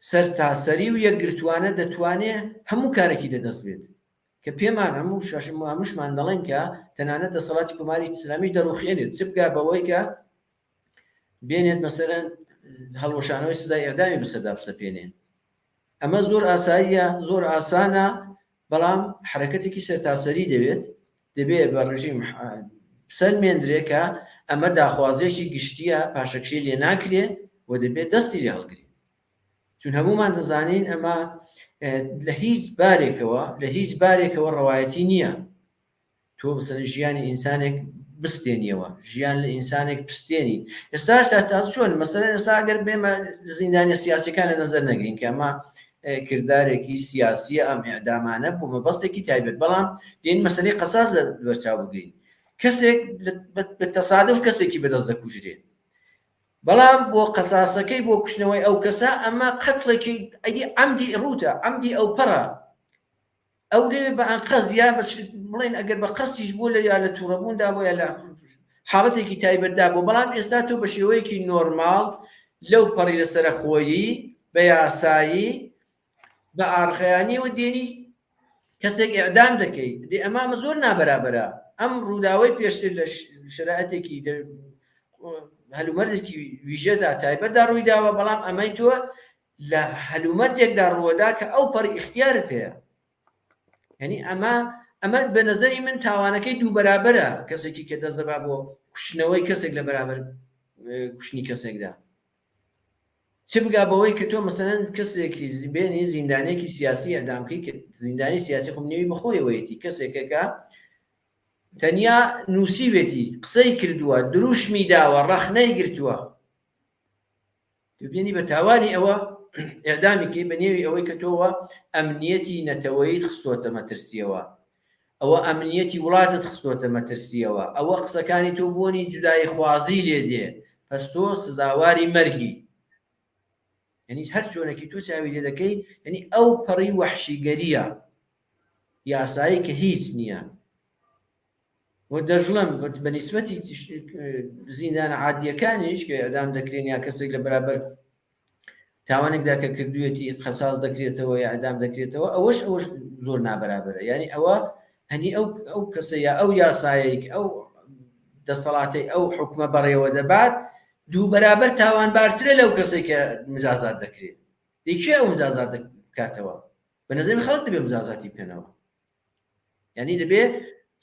سەرتاسەری و یەکگرتوانە دەتوانێ هەموو کارێکی لەدەست بێت کە پێمان هەموو هەمووشمان دەڵێن کە تەنانەت دەسەڵاتی کۆماری ئیسلامیش دەڕوخێنێت چ بگا بەوەی کە بێنێت مەسەلەن هەڵوەشانەوەی سزای ئێعدامی بەسەردا بسەپێنێ ئەمە زۆر ئاساییە زۆر ئاسانە بەڵام حرەکەتێکی سەرتاسەری دەوێت دەبێ بە ڕژیم سەلمێندرێ کە ئەمە داخوازێکی گشتیە پاشەکشەی لێ ناکرێ و دەبێت دەستی لێ هەڵگرێ چون هەموومان دەزانین ئەمە لە هیچ بارێکەوە لە هیچ بارێکەوە ڕەوایەتی نییە. تۆ مەسەلەن ژیانی ئینسانێک بستێنیەوە ژیان لە ئینسانێک پستێنی ئێستاش تا تاز چۆن مەسەلەن ئێستا ئەگەر بێمە زیندانیە سیاسیەکان لە نەزەر نەگرین کە ئەمە کردارێکی سیاسیە ئەم ئیعدامانە بۆ مەبەستێکی تایبەت بەڵام دێن مەسەلەی قەساس لە بەرچاو بگرین کەسێک بە تەسادف کەسێکی بەدەست دەکوژرێ بەڵام بۆ قەساسەکەی بۆ کوشتنەوەی ئەو کەسە ئەمە قەتڵێکی ئەدی عەمدی ڕووتە عەمدی ئەوپەڕە ئەو لەوێ بە ئەنقەست یا بڵێن ئەگەر بە قەستیش بوو لە یا لە تووڕەبووندا بوو یا لە حاڵەتێکی تایبەتدا بوو بەڵام ئێستا تۆ بە شێوەیەکی نۆرماڵ لەو پەڕی لە سەرەخۆیی بە یاسایی بە ئارخەیانیەوە دێنی کەسێک ئیعدام دەکەی دێ ئەمامە زۆر نابەرابەرە ئەم ڕووداوەی پێشتر لە شەرایەتێکی هەلومەرجێکی ویژەدا تایبەتدا ڕوویداوە بەڵام ئەمەی تۆ لە هەلومەرجێکدا ڕووەدا کە ئەو پەڕی ئیختیارت هەیە یعنی ئەمە ئەمە بە نظری من تاوانەکەی دوو بەرابەرە کەسێکی کە دەست دەبا بۆ کوشتنەوەی کەسێک لە بەرابەر کوشتنی کەسێکدا چ بگا بەوەی کە تۆ مەسەلەن کەسێکی بێنی زیندانێکی سیاسی ئەدام بکەی کە زیندانی سیاسی خۆم نێوی بەخۆیەوەیەتی کەسێکە کە تەنیا نووسیوێتی قسەی کردووە دروشمی داوە ڕەخنەی گرتووە تۆ بێنی بە تاوانی ئەوە ئێعدامی کەی بە نێوی ئەوەی کە تۆوە ئەمنیەتی نەتەوەیت خستۆتە مەترسیەوە ئەوە ئەمنیەتی وڵاتت خستۆتە مەترسیەوە ئەوە قسەکانی تۆ بۆنی جودایی خوازی لێ دێ پەس تۆ سزاواری مەرگی یعنی هەر چۆنێکی تۆ چاوی لێ دەکەی یعنی ئەو پەڕی وەحشیگەریە یاسایی کە هیچ نییە و دەشڵێم بە نیسبەتی زیندانە عادیەکانیش کە ئێعدام دەکرێن یا کەسێک لە بەرابەر تاوانێکدا کە کردوویەتی قەساس دەکرێتەوە یا ئەدام دەکرێتەوە ئەوەش ئەوەش زۆر نابەرابەرە یعنی ئەوە هەنی ئەو ئەو کەسە یا ئەو یاسایەک ئەو دەسەڵاتی ئەو حکومە بەڕێوە دەبات دوو بەرابەر تاوانبارترە لەو کەسێک کە مجازات دەکرێت دەی ئەو مجازات بکاتەوە بە نظری خەڵک دەبێ مجازاتی بکەنەوە یعنی دەبێ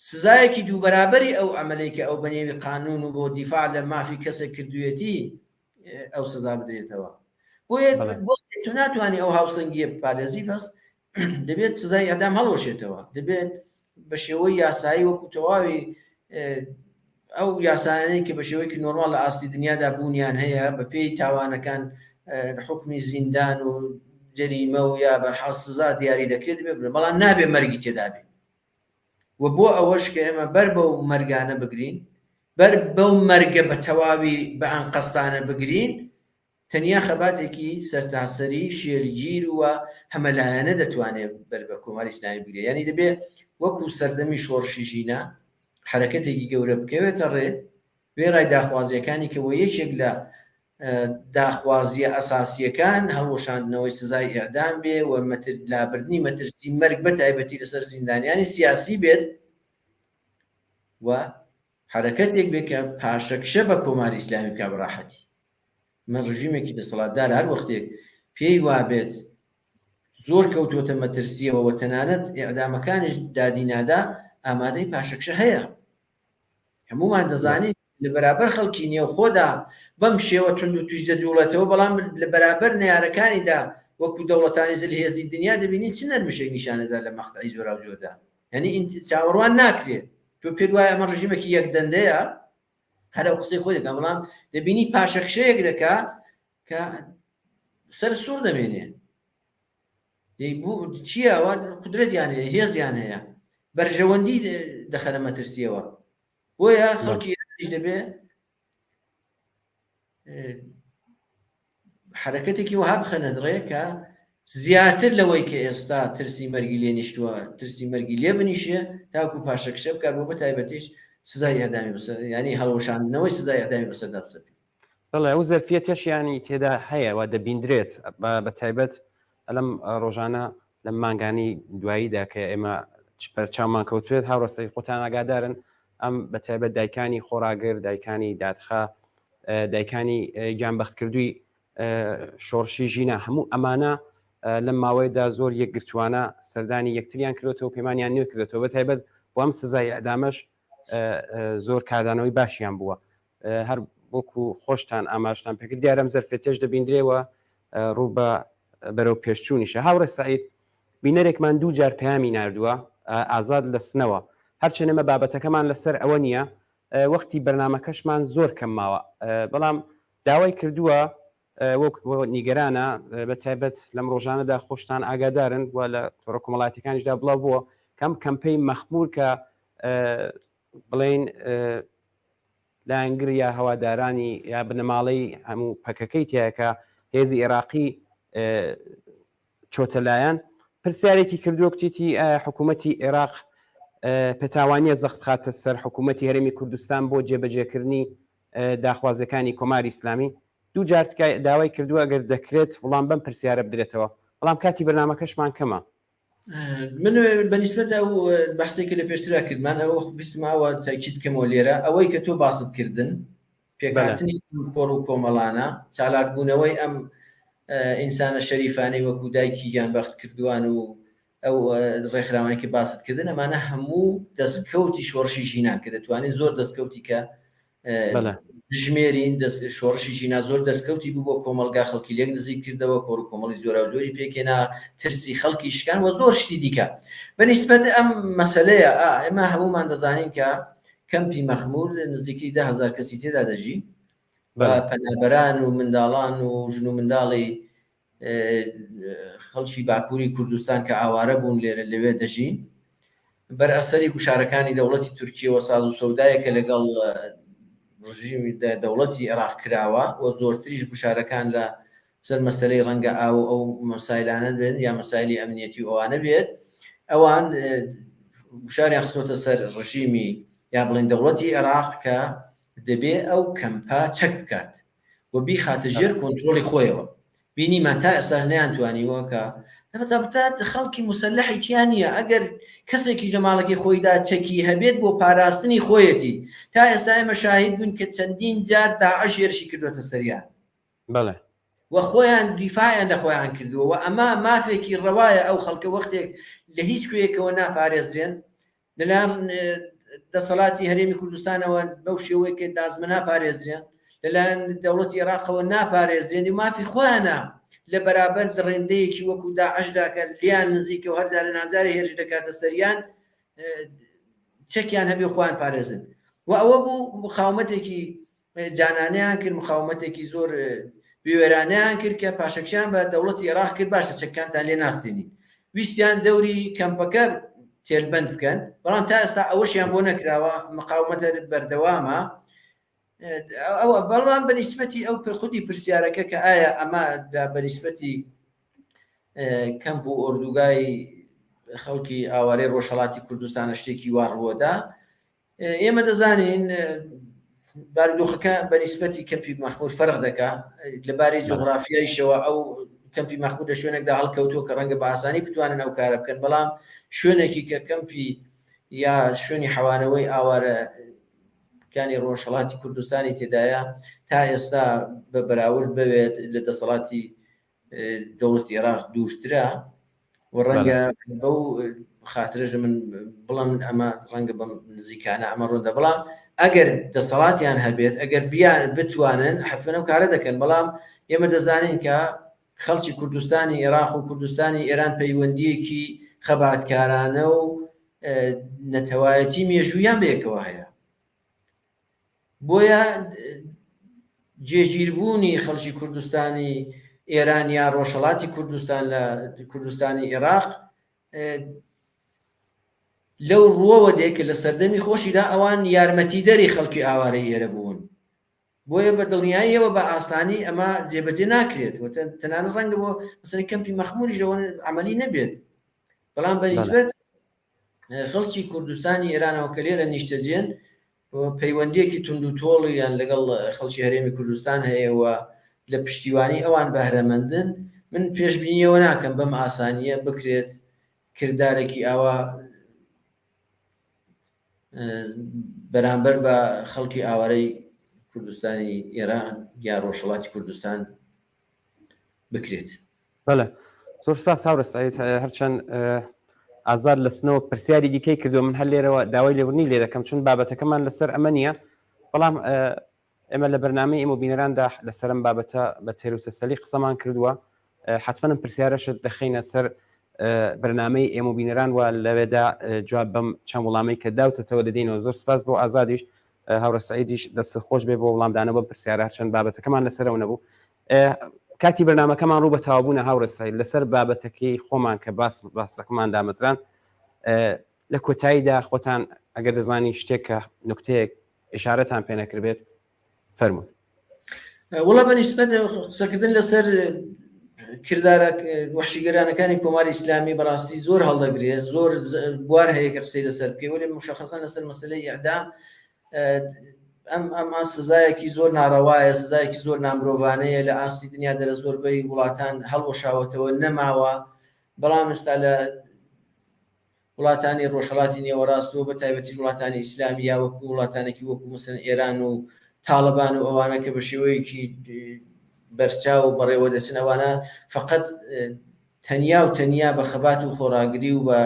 سزایەکی دوو بەرابەری ئەو عملەی کە ئەو بەنێوی قانون و بۆ دیفاع لە مافی کەسێک کردوێتی ئەو سزا بدرێتەوە بۆیە تۆ ناتوانانی ئەو هاوسەنگیە بپارێزی بەس دەبێت سزای ئەدام هەڵوەشێتەوە دەبێت بە شێوەی یاسایی وەکو تەواوی ئەو یاسایانەی کە بە شێوەیەکی نۆرماڵ لە ئاستی دنیادا بوونیان هەیە بە پێی تاوانەکان حوکمی زیندان و جەریمە و یا بەرحاڵ سزا دیاری دەکرێت دەبێت بڵێ بەڵام نابێ مەرگی تێدا بێ و بۆ ئەوەش کە ئێمە بەر بەو مەرگانە بگرین بەر بەو مەرگە بە تەواوی بە ئەنقەستانە بگرین تەنیا خەباتێکی سەرتاسەری، شێلگیر و هەمەلایەنە دەتوانێ بەر بە کۆماری ئیسلامی بگرێ. یانی دەبێ وەکوو سەردەمی شۆڕشی ژینا حەرەکەتێکی گەورە بکەوێتە ڕێ، وێڕای داخوازییەکانی کە بۆ یەکێک لە داخوازییە ئەساسییەکان هەڵوەشاندنەوەی سزای ئێعدام بێ و لابردنی مەترسی مەرگ بە تایبەتی لەسەر زیندانیانی سیاسی بێت و حەرەکەتێک بێ کە پاشەکشە بە کۆماری ئیسلامی بکا بە ڕاحەتی. من ڕژیمێکی دەسەڵاتدار هەر وەختێک پێی وابێت زۆر کەوتووەتە مەترسییەوە و تەنانەت ئێعدامەکانیش دادی نادا، ئامادەی پاشەکشە هەیە. هەموومان دەزانین لە بەرابەر خەڵکی نێوخۆدا بەم شێوە توند و تویژ دەجووڵێتەوە، بەڵام لە بەرابەر نەیارەکانیدا وەکوو دەوڵەتانی زلهێزی دنیا دەبینین چ نەرمشێک نیشانەدا لە مەقتەعی جۆراوجۆردا. یانی چاوەڕوان ناکرێ. تۆ پێت وایە ئەمە ڕژیمێکی یەکدەندەیە؟ هەر ئەو قسەی خۆی دەکا بەڵام دەبینی پاشەکشەیەک دەکا کە سەر سوڕ دەمێنێ چییە ئەوە قدرەتیان هەیە هێزیان هەیە بەرژەوەندی دەخەنە مەترسیەوە بۆیە خەڵکی دەبێ حەرەکەتێکی وەها بخەنە ڕێ کە زیاتر لەوەی کە ئێستا ترسی مەرگی لێ نیشتووە ترسی مەرگی لێ بنیشێ تاکو پاشەکشە بکات بۆ بە تایبەتیش سزای ئێعدامی بەسەر یانی هەڵوەشاندنەوەی سزای ئێعدامی بەسەردا بسەپێ. بەڵێ ئەو زەرفیەتەشیانی تێدا هەیە و دەبیندرێت بە تایبەت لەم ڕۆژانە لەم مانگانی دواییدا کە ئێمە بەرچاومان کەوتبێت هاوڕێ خۆتان ئاگادارن ئەم بە تایبەت دایکانی خۆڕاگر دایکانی دادخا دایکانی گیانبەختکردووی شۆڕشی ژینا هەموو ئەمانە لەم ماوەیەدا زۆر یەکگرتووانە سەردانی یەکتریان کردێتەوە پەیمانیان نوێ کردێتەوە بە تایبەت بۆ ئەم سزای ئەدامەش زۆر کاردانەوەی باشیان بووە هەر وەکو خۆشتان ئاماژتان پێکرد دیارەم زەرفێتێش دەبیندرێەوە ڕوو بە بەرەو پێشچوونیشە هاوڕێ سعید بینەرێکمان دوو جار پەیامی ناردووە ئازاد لە سنەوە. هەرچەند ئێمە بابەتەکەمان لەسەر ئەوە نییە وەختی بەرنامەکەشمان زۆر کەم ماوە بەڵام داوای کردووە وەک نیگەرانە بە تایبەت لەم ڕۆژانەدا خۆشتان ئاگادارن و لە تۆڕە کۆمەڵایەتەکانیشدا بڵاو بووە کەم کەمپەی مەخمور کە بڵێین لایەنگر یا هەوادارانی یا بنەماڵەی هەموو پەکەکەی تیایە کە هێزی ئێراقی چۆتە لایەن پرسیارێکی کردووە کوتیتی ئایا حکوومەتی عێراق پێتاوانیە زەخت بخاتە سەر حکوومەتی هەرێمی کوردستان بۆ جێبەجێکردنی داخوازیەکانی کۆماری ئیسلامی دوو جار تکای داوای کردووە ئەگەر دەکرێت وڵام بەم پرسیارە بدرێتەوە بەڵام کاتی بەرنامەکەشمان کەمە. من بە نیسبەت ئەو بەحسێک کە لە پێشترا کردمان ئەوە ویستم ئاوا تاکید بکەمەوە لێرە ئەوەی کە تۆ باست کردن پێکهاتنی ئەم کۆڕ و کۆمەڵانە چالاکبوونەوەی ئەم ئینسانە شەریفانەی وەکو دایکی گیانبەخت کردووان و ئەو ڕێکخراوانەی کە باست کردن ئەمانە هەموو دەستکەوتی شۆڕشی ژینان کە دەتوانین زۆر دەستکەوتی کە بژمێرین شۆڕشی ژینا زۆر دەستکەوتی بوو بۆ کۆمەڵگا خەڵکی لێک نزیک کردەوە کۆڕ و کۆمەڵی زۆراوزۆری پێکهێنا ترسی خەڵکی شکان و زۆر شتی دیکە بە نیسبەت ئەم مەسەلەیە ئێمە هەموومان دەزانین کە کەمپی مەخمور نزیکەی 10هزار کەسی تێدا دەژی پەنابەران و منداڵان و ژن و منداڵی خەڵکی باکووری کوردستان کە ئاوارە بوون لێرە لەوێ دەژین بەر ئەسەری گوشارەکانی دەوڵەتی تورکیەوە ساز و سەودایەکە لەگەڵ ڕژیمی دەوڵەتی عێراق کراوە و زۆرتریش گوشارەکان لە سەر مەسەلەی ڕەنگە ئاو ئەو مەسایلانە بێت یا مەسایلی ئەمنیەتی و ئەوانە بێت ئەوان گوشاریان خستۆتە سەر ڕژیمی یا بڵێن دەوڵەتی عێراق کە دەبێ ئەو کەمپە چەک بکات و بیخاتە ژێر کۆنترۆڵی خۆیەوە. بینیمان تا ئێستاش نەیانتوانیوە کە خەڵکی موسەلەحی تیا نییە، ئەگەر کەسێکیش لە ماڵەکەی خۆیدا چەکی هەبێت بۆ پاراستنی خۆیەتی. تا ئێستا ئێمە شاهید بووین کە چەندین جار داعش هێرشی کردووەتە سەریان. بەڵێ. و خۆیان دیفاعیان لە خۆیان کردووە و ئەمە مافێکی ڕەوایە ئەو خەڵکە وەختێک لە هیچ کوێیەکەوە ناپارێزرێن لەلایەن دەسەڵاتی هەرێمی کوردستانەوە بەو شێوەیە کە دازمە ناپارێزرێن لەلایەن دەوڵەتی عێراقەوە ناپارێزرێن و مافی خۆیانە لە بەرابەر دڕێندەیەکی وەکو داعشدا کە لیان نزیکە و هەرجارە ناجارێ هێرش دەکاتە سەریان چەکیان هەبێ خۆیان پارێزن و ئەوە بوو مقاومەتێکی جانانەیان کرد، مقاومەتێکی زۆر بوێرانەیان کرد کە پاشەکشەیان بە دەوڵەتی ئێراق کرد، باشە چەکەکانتان لێ ناستێنین. ویستیان دەوری کەمپەکە تێلبەند بکەن، بەڵام تا ئێستا ئەوەشیان بۆ نەکراوە، مقاومەت هەر بەردەوامە. ئەوە بەڵام بە نیسبەتی ئەو خودی پرسیارەکە کە ئایا ئەمە بە نیسبەتی کەمپ و ئۆردوگای خەڵکی ئاوارەی ڕۆژهەڵاتی کوردستانە شتێکی وا ڕووەدا، ئێمە دەزانین بارودۆخەکە بە نیسبەتی کەمپی مەخمور فەرق دەکا لە باری جوغرافیایشەوە ئەو کەمپی مەخمور لە شوێنێکدا هەڵکەوتووە کە ڕەنگە بە ئاسانی بتوانن ئەو کارە بکەن بەڵام شوێنێکی کە کەمپی یا شوێنی حەوانەوەی ئاوارە کانی ڕۆژهەڵاتی کوردستانی تێدایە تا ئێستا بە بەراورد بەوێت لە دەسەڵاتی دەوڵەتی عێراق دوورترە و ڕەنگە بەو خاترەش من بڵم ئەمە ڕەنگە بەم نزیکانە ئەمە ڕووندا بەڵام ئەگەر دەسەڵاتیان هەبێت ئەگەر بیان بتوانن حتمما ئەو کارە دەکەن بەڵام ئێمە دەزانین کە خەڵکی کوردستانی عێراق و کوردستانی ئێران پەیوەندیەکی خەباتکارانە و نەتەوایەتی مێژوویان بەیەکەوە هەیە بۆیە جێگیربوونی خەڵکی کوردستانی ئێران یا ڕۆژهەڵاتی کوردستان لە کوردستانی ئێراق لەو ڕووەوە دێ کە لە سەردەمی خۆشیدا ئەوان یارمەتیدەری خەڵکی ئاوارەی ئێرە بوون بۆیە بە دڵنیاییەوە بە ئاسانی ئەمە جێبەجێ ناکرێت و تەنانەت ڕەنگە بۆ مەسەلەن کەمپی مەخموریش لەوە عەمەلی نەبێت بەڵام بە نیسبەت خەڵکی کوردستانی ئێرانەوە کە لێرە نیشتەجێن پەیوەندیەکی توند و تۆڵیان لەگەڵ خەڵکی هەرێمی کوردستان هەیە و لە پشتیوانی ئەوان بەهرەمەندن من پێشبینیەوە ناکەم بەم ئاسانیە بکرێت کردارێکی ئاوا بەرامبەر بە خەڵکی ئاوارەی کوردستانی ئێران یا ڕۆژهەڵاتی کوردستان بکرێت. بەڵێ زۆر سپاس هاوڕێ سعید هەرچەند ئازاد لە سنەوە پرسیاری دیکەی کردو من هەر لێرەوە داوای لێبوردنی لێ دەکەم چون بابەتەکەمان لەسەر ئەمە نییە بەڵام ئێمە لە بەرنامەی ئێمە بینەراندا لەسەرم بابەتە بە تێر و تەسەلی قسەمان کردووە حتمما پرسیارەشت دەخەینە سەر. بەرنامەی ئێمە و بینەران و لەوێدا جواب بەم چەند وڵامەی کە داوتەتەوە دەدەینەوە. زۆر سپاس بۆ ئازادیش، هاوڕێ سعیدیش دەست خۆش بێ بۆ وڵامدانەوە بەم پرسیارە، هەرچەند بابەتەکەمان لەسەرەوە نەبوو. کاتی بەرنامەکەمان ڕوو بە تەواوبوونە هاوڕێ سعید، لەسەر بابەتەکەی خۆمان کە باس باسەکەمان دامەزران، لە کۆتاییدا خۆتان ئەگەر دەزانی شتێک کە نوکتەیەک ئیشارەتان پێ نەکردبێت فەرموون. وەڵا بە نیسبەت قسەکردن لەسەر کردارە وەحشیگەرانەکانی کۆماری ئیسلامی بەڕاستی زۆر هەڵدەگرێ، زۆر بوار هەیە کە قسەی لەسەر بکەی، وەلێ مشخصا لەسەر مەسەلەی ئیعدام ئەم ئەم سزایەکی زۆر ناڕەوایە، سزایەکی زۆر نامرۆڤانەیە، لە ئاستی دنیادا لە زۆربەی وڵاتان هەڵوەشاوەتەوە نەماوە، بەڵام ئێستا لە وڵاتانی ڕۆژهەڵاتی نێوەڕاست و بە تایبەتی وڵاتانی ئیسلامی یا وەکو وڵاتانێکی وەکو مەسەلەن ئێران و تاڵبان و ئەوانە کە بە شێوەیەکی بەرچاو بەڕێوە دەچن، ئەوانە فقط تەنیا و تەنیا بە خەبات و خۆڕاگری و بە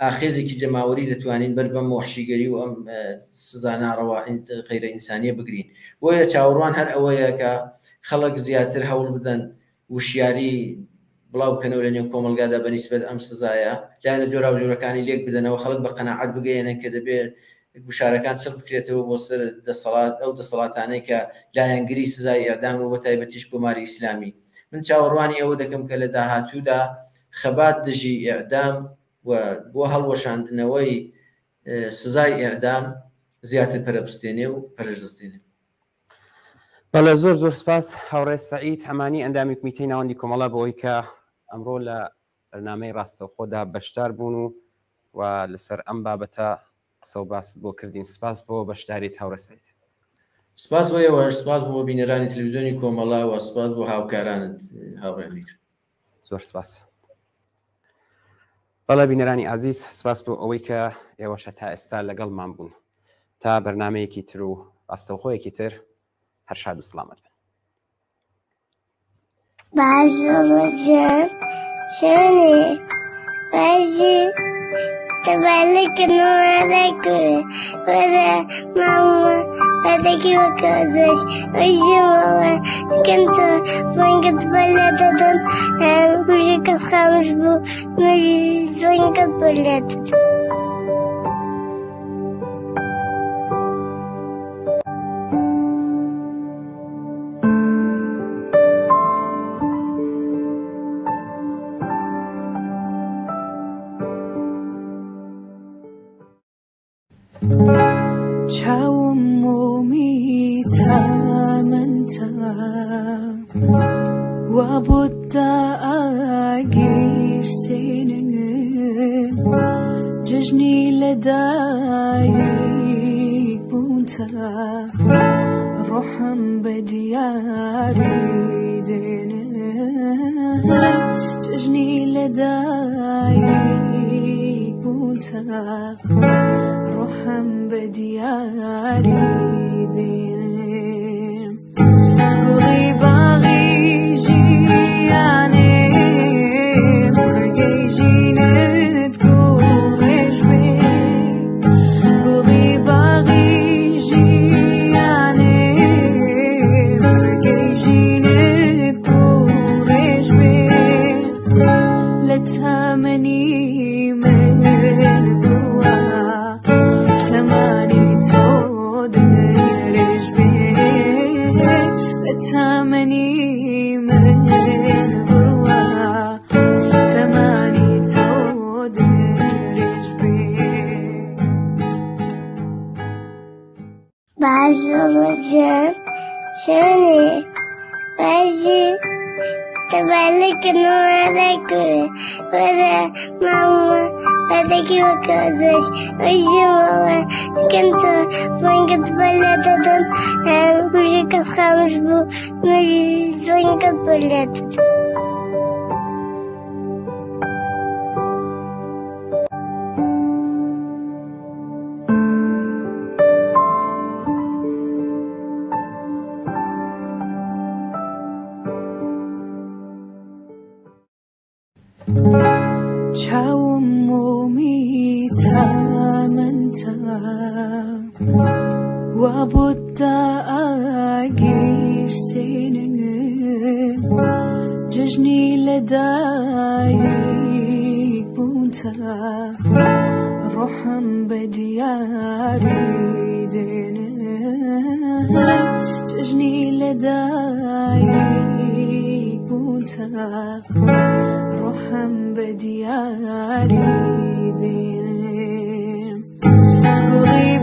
ئاخێزێکی جەماوەری دەتوانین بەر بەم وەحشیگەری و ئەم سزا ناڕەوا غەیرە ئینسانیە بگرین. بۆیە چاوەڕوان هەر ئەوەیە کە خەڵک زیاتر هەوڵ بدەن وشیاری بڵاو بکەنەوە لە نێو کۆمەڵگادا بە نیسبەت ئەم سزایە، لایەنە جۆراوجۆرەکانی لێک بدەنەوە، خەڵک بە قەناعەت بگەیەنن کە دەبێت گوشارەکان چڕ بکرێتەوە بۆ سەر دەسەڵات، ئەو دەسەڵاتانەی کە لایەنگری سزای ئێعدامن و بە تایبەتیش کۆماری ئیسلامی. من چاوەڕوانی ئەوە دەکەم کە لە داهاتوودا خەبات دژی ئێعدام و بۆ هەڵوەشاندنەوەی سزای ئێعدام زیاتر پەرە بستێنێ و پەرەش دەستێنێ. بەڵێ زۆر زۆر سپاس هاوڕێ سەعید ئەمانی ئەندامی کمیتەی ناوەندی کۆمەڵە بۆ ئەوەی کە ئەمڕۆ لە بەرنامەی ڕاستەوخۆدا بەشدار بوون و و لەسەر ئەم بابەتە قسە و باست بۆ کردین. سپاس بۆ بەشداریت هاوڕێ سەعید. سپاس بۆ ئێوەش، سپاس بۆ بینەرانی تلویزیۆنی کۆمەڵە و سپاس بۆ هاوکارانت هاوڕێ ئەمیر. زۆر سپاس. بەڵێ بینەرانی ئازیز، سپاس بۆ ئەوەی کە ئێوەش هەتا ئێستا لەگەڵمان بوون. تا بەرنامەیەکی تر و ڕاستەوخۆیەکی تر هەر شاد و سڵامەت بن. باژۆ جان چۆنی باشی تەبالکردنەوە وەرە مامە بەدەکی وەکەزش وژمەوە كنت زنقت بلدة وجهك الخامس بو زنقت بلدة. چاوم مۆمی تامنتە وا بۆتدا ئاگیرسێنم جەژنی لەدایک بوونتە ڕۆحم بە دیاری دێنم جەژنی لەدایک بوونتە ڕۆحم بە دیاری دێنم گوڵی باغی ژیانێ بڕگەی ژینت گوڵڕێژ بێ گوڵی باغی ژیانێ بڕگەی ژینت گوڵڕێژ بێ لە تامەنی من بڕوا تەمانی تۆ درێژ بێ لە تامەنی من بڕوا تەمانی تۆ درێژ بێ. باژۆ جان چۆنی باشی تەبالکردنەوە وەرە مامە بەدەکی وەکەزش وژمەوە كنت زنقت بلدة وجهك الخامس بو زنقت بلدة. چاوم مۆمی تامنتە وا بۆتدا ئاگیرسێنم جەژنی لەدایک بوونتە ڕۆحم بە دیاری دێنم جەژنی لە دایک بوونتە ڕۆحم بە دیاری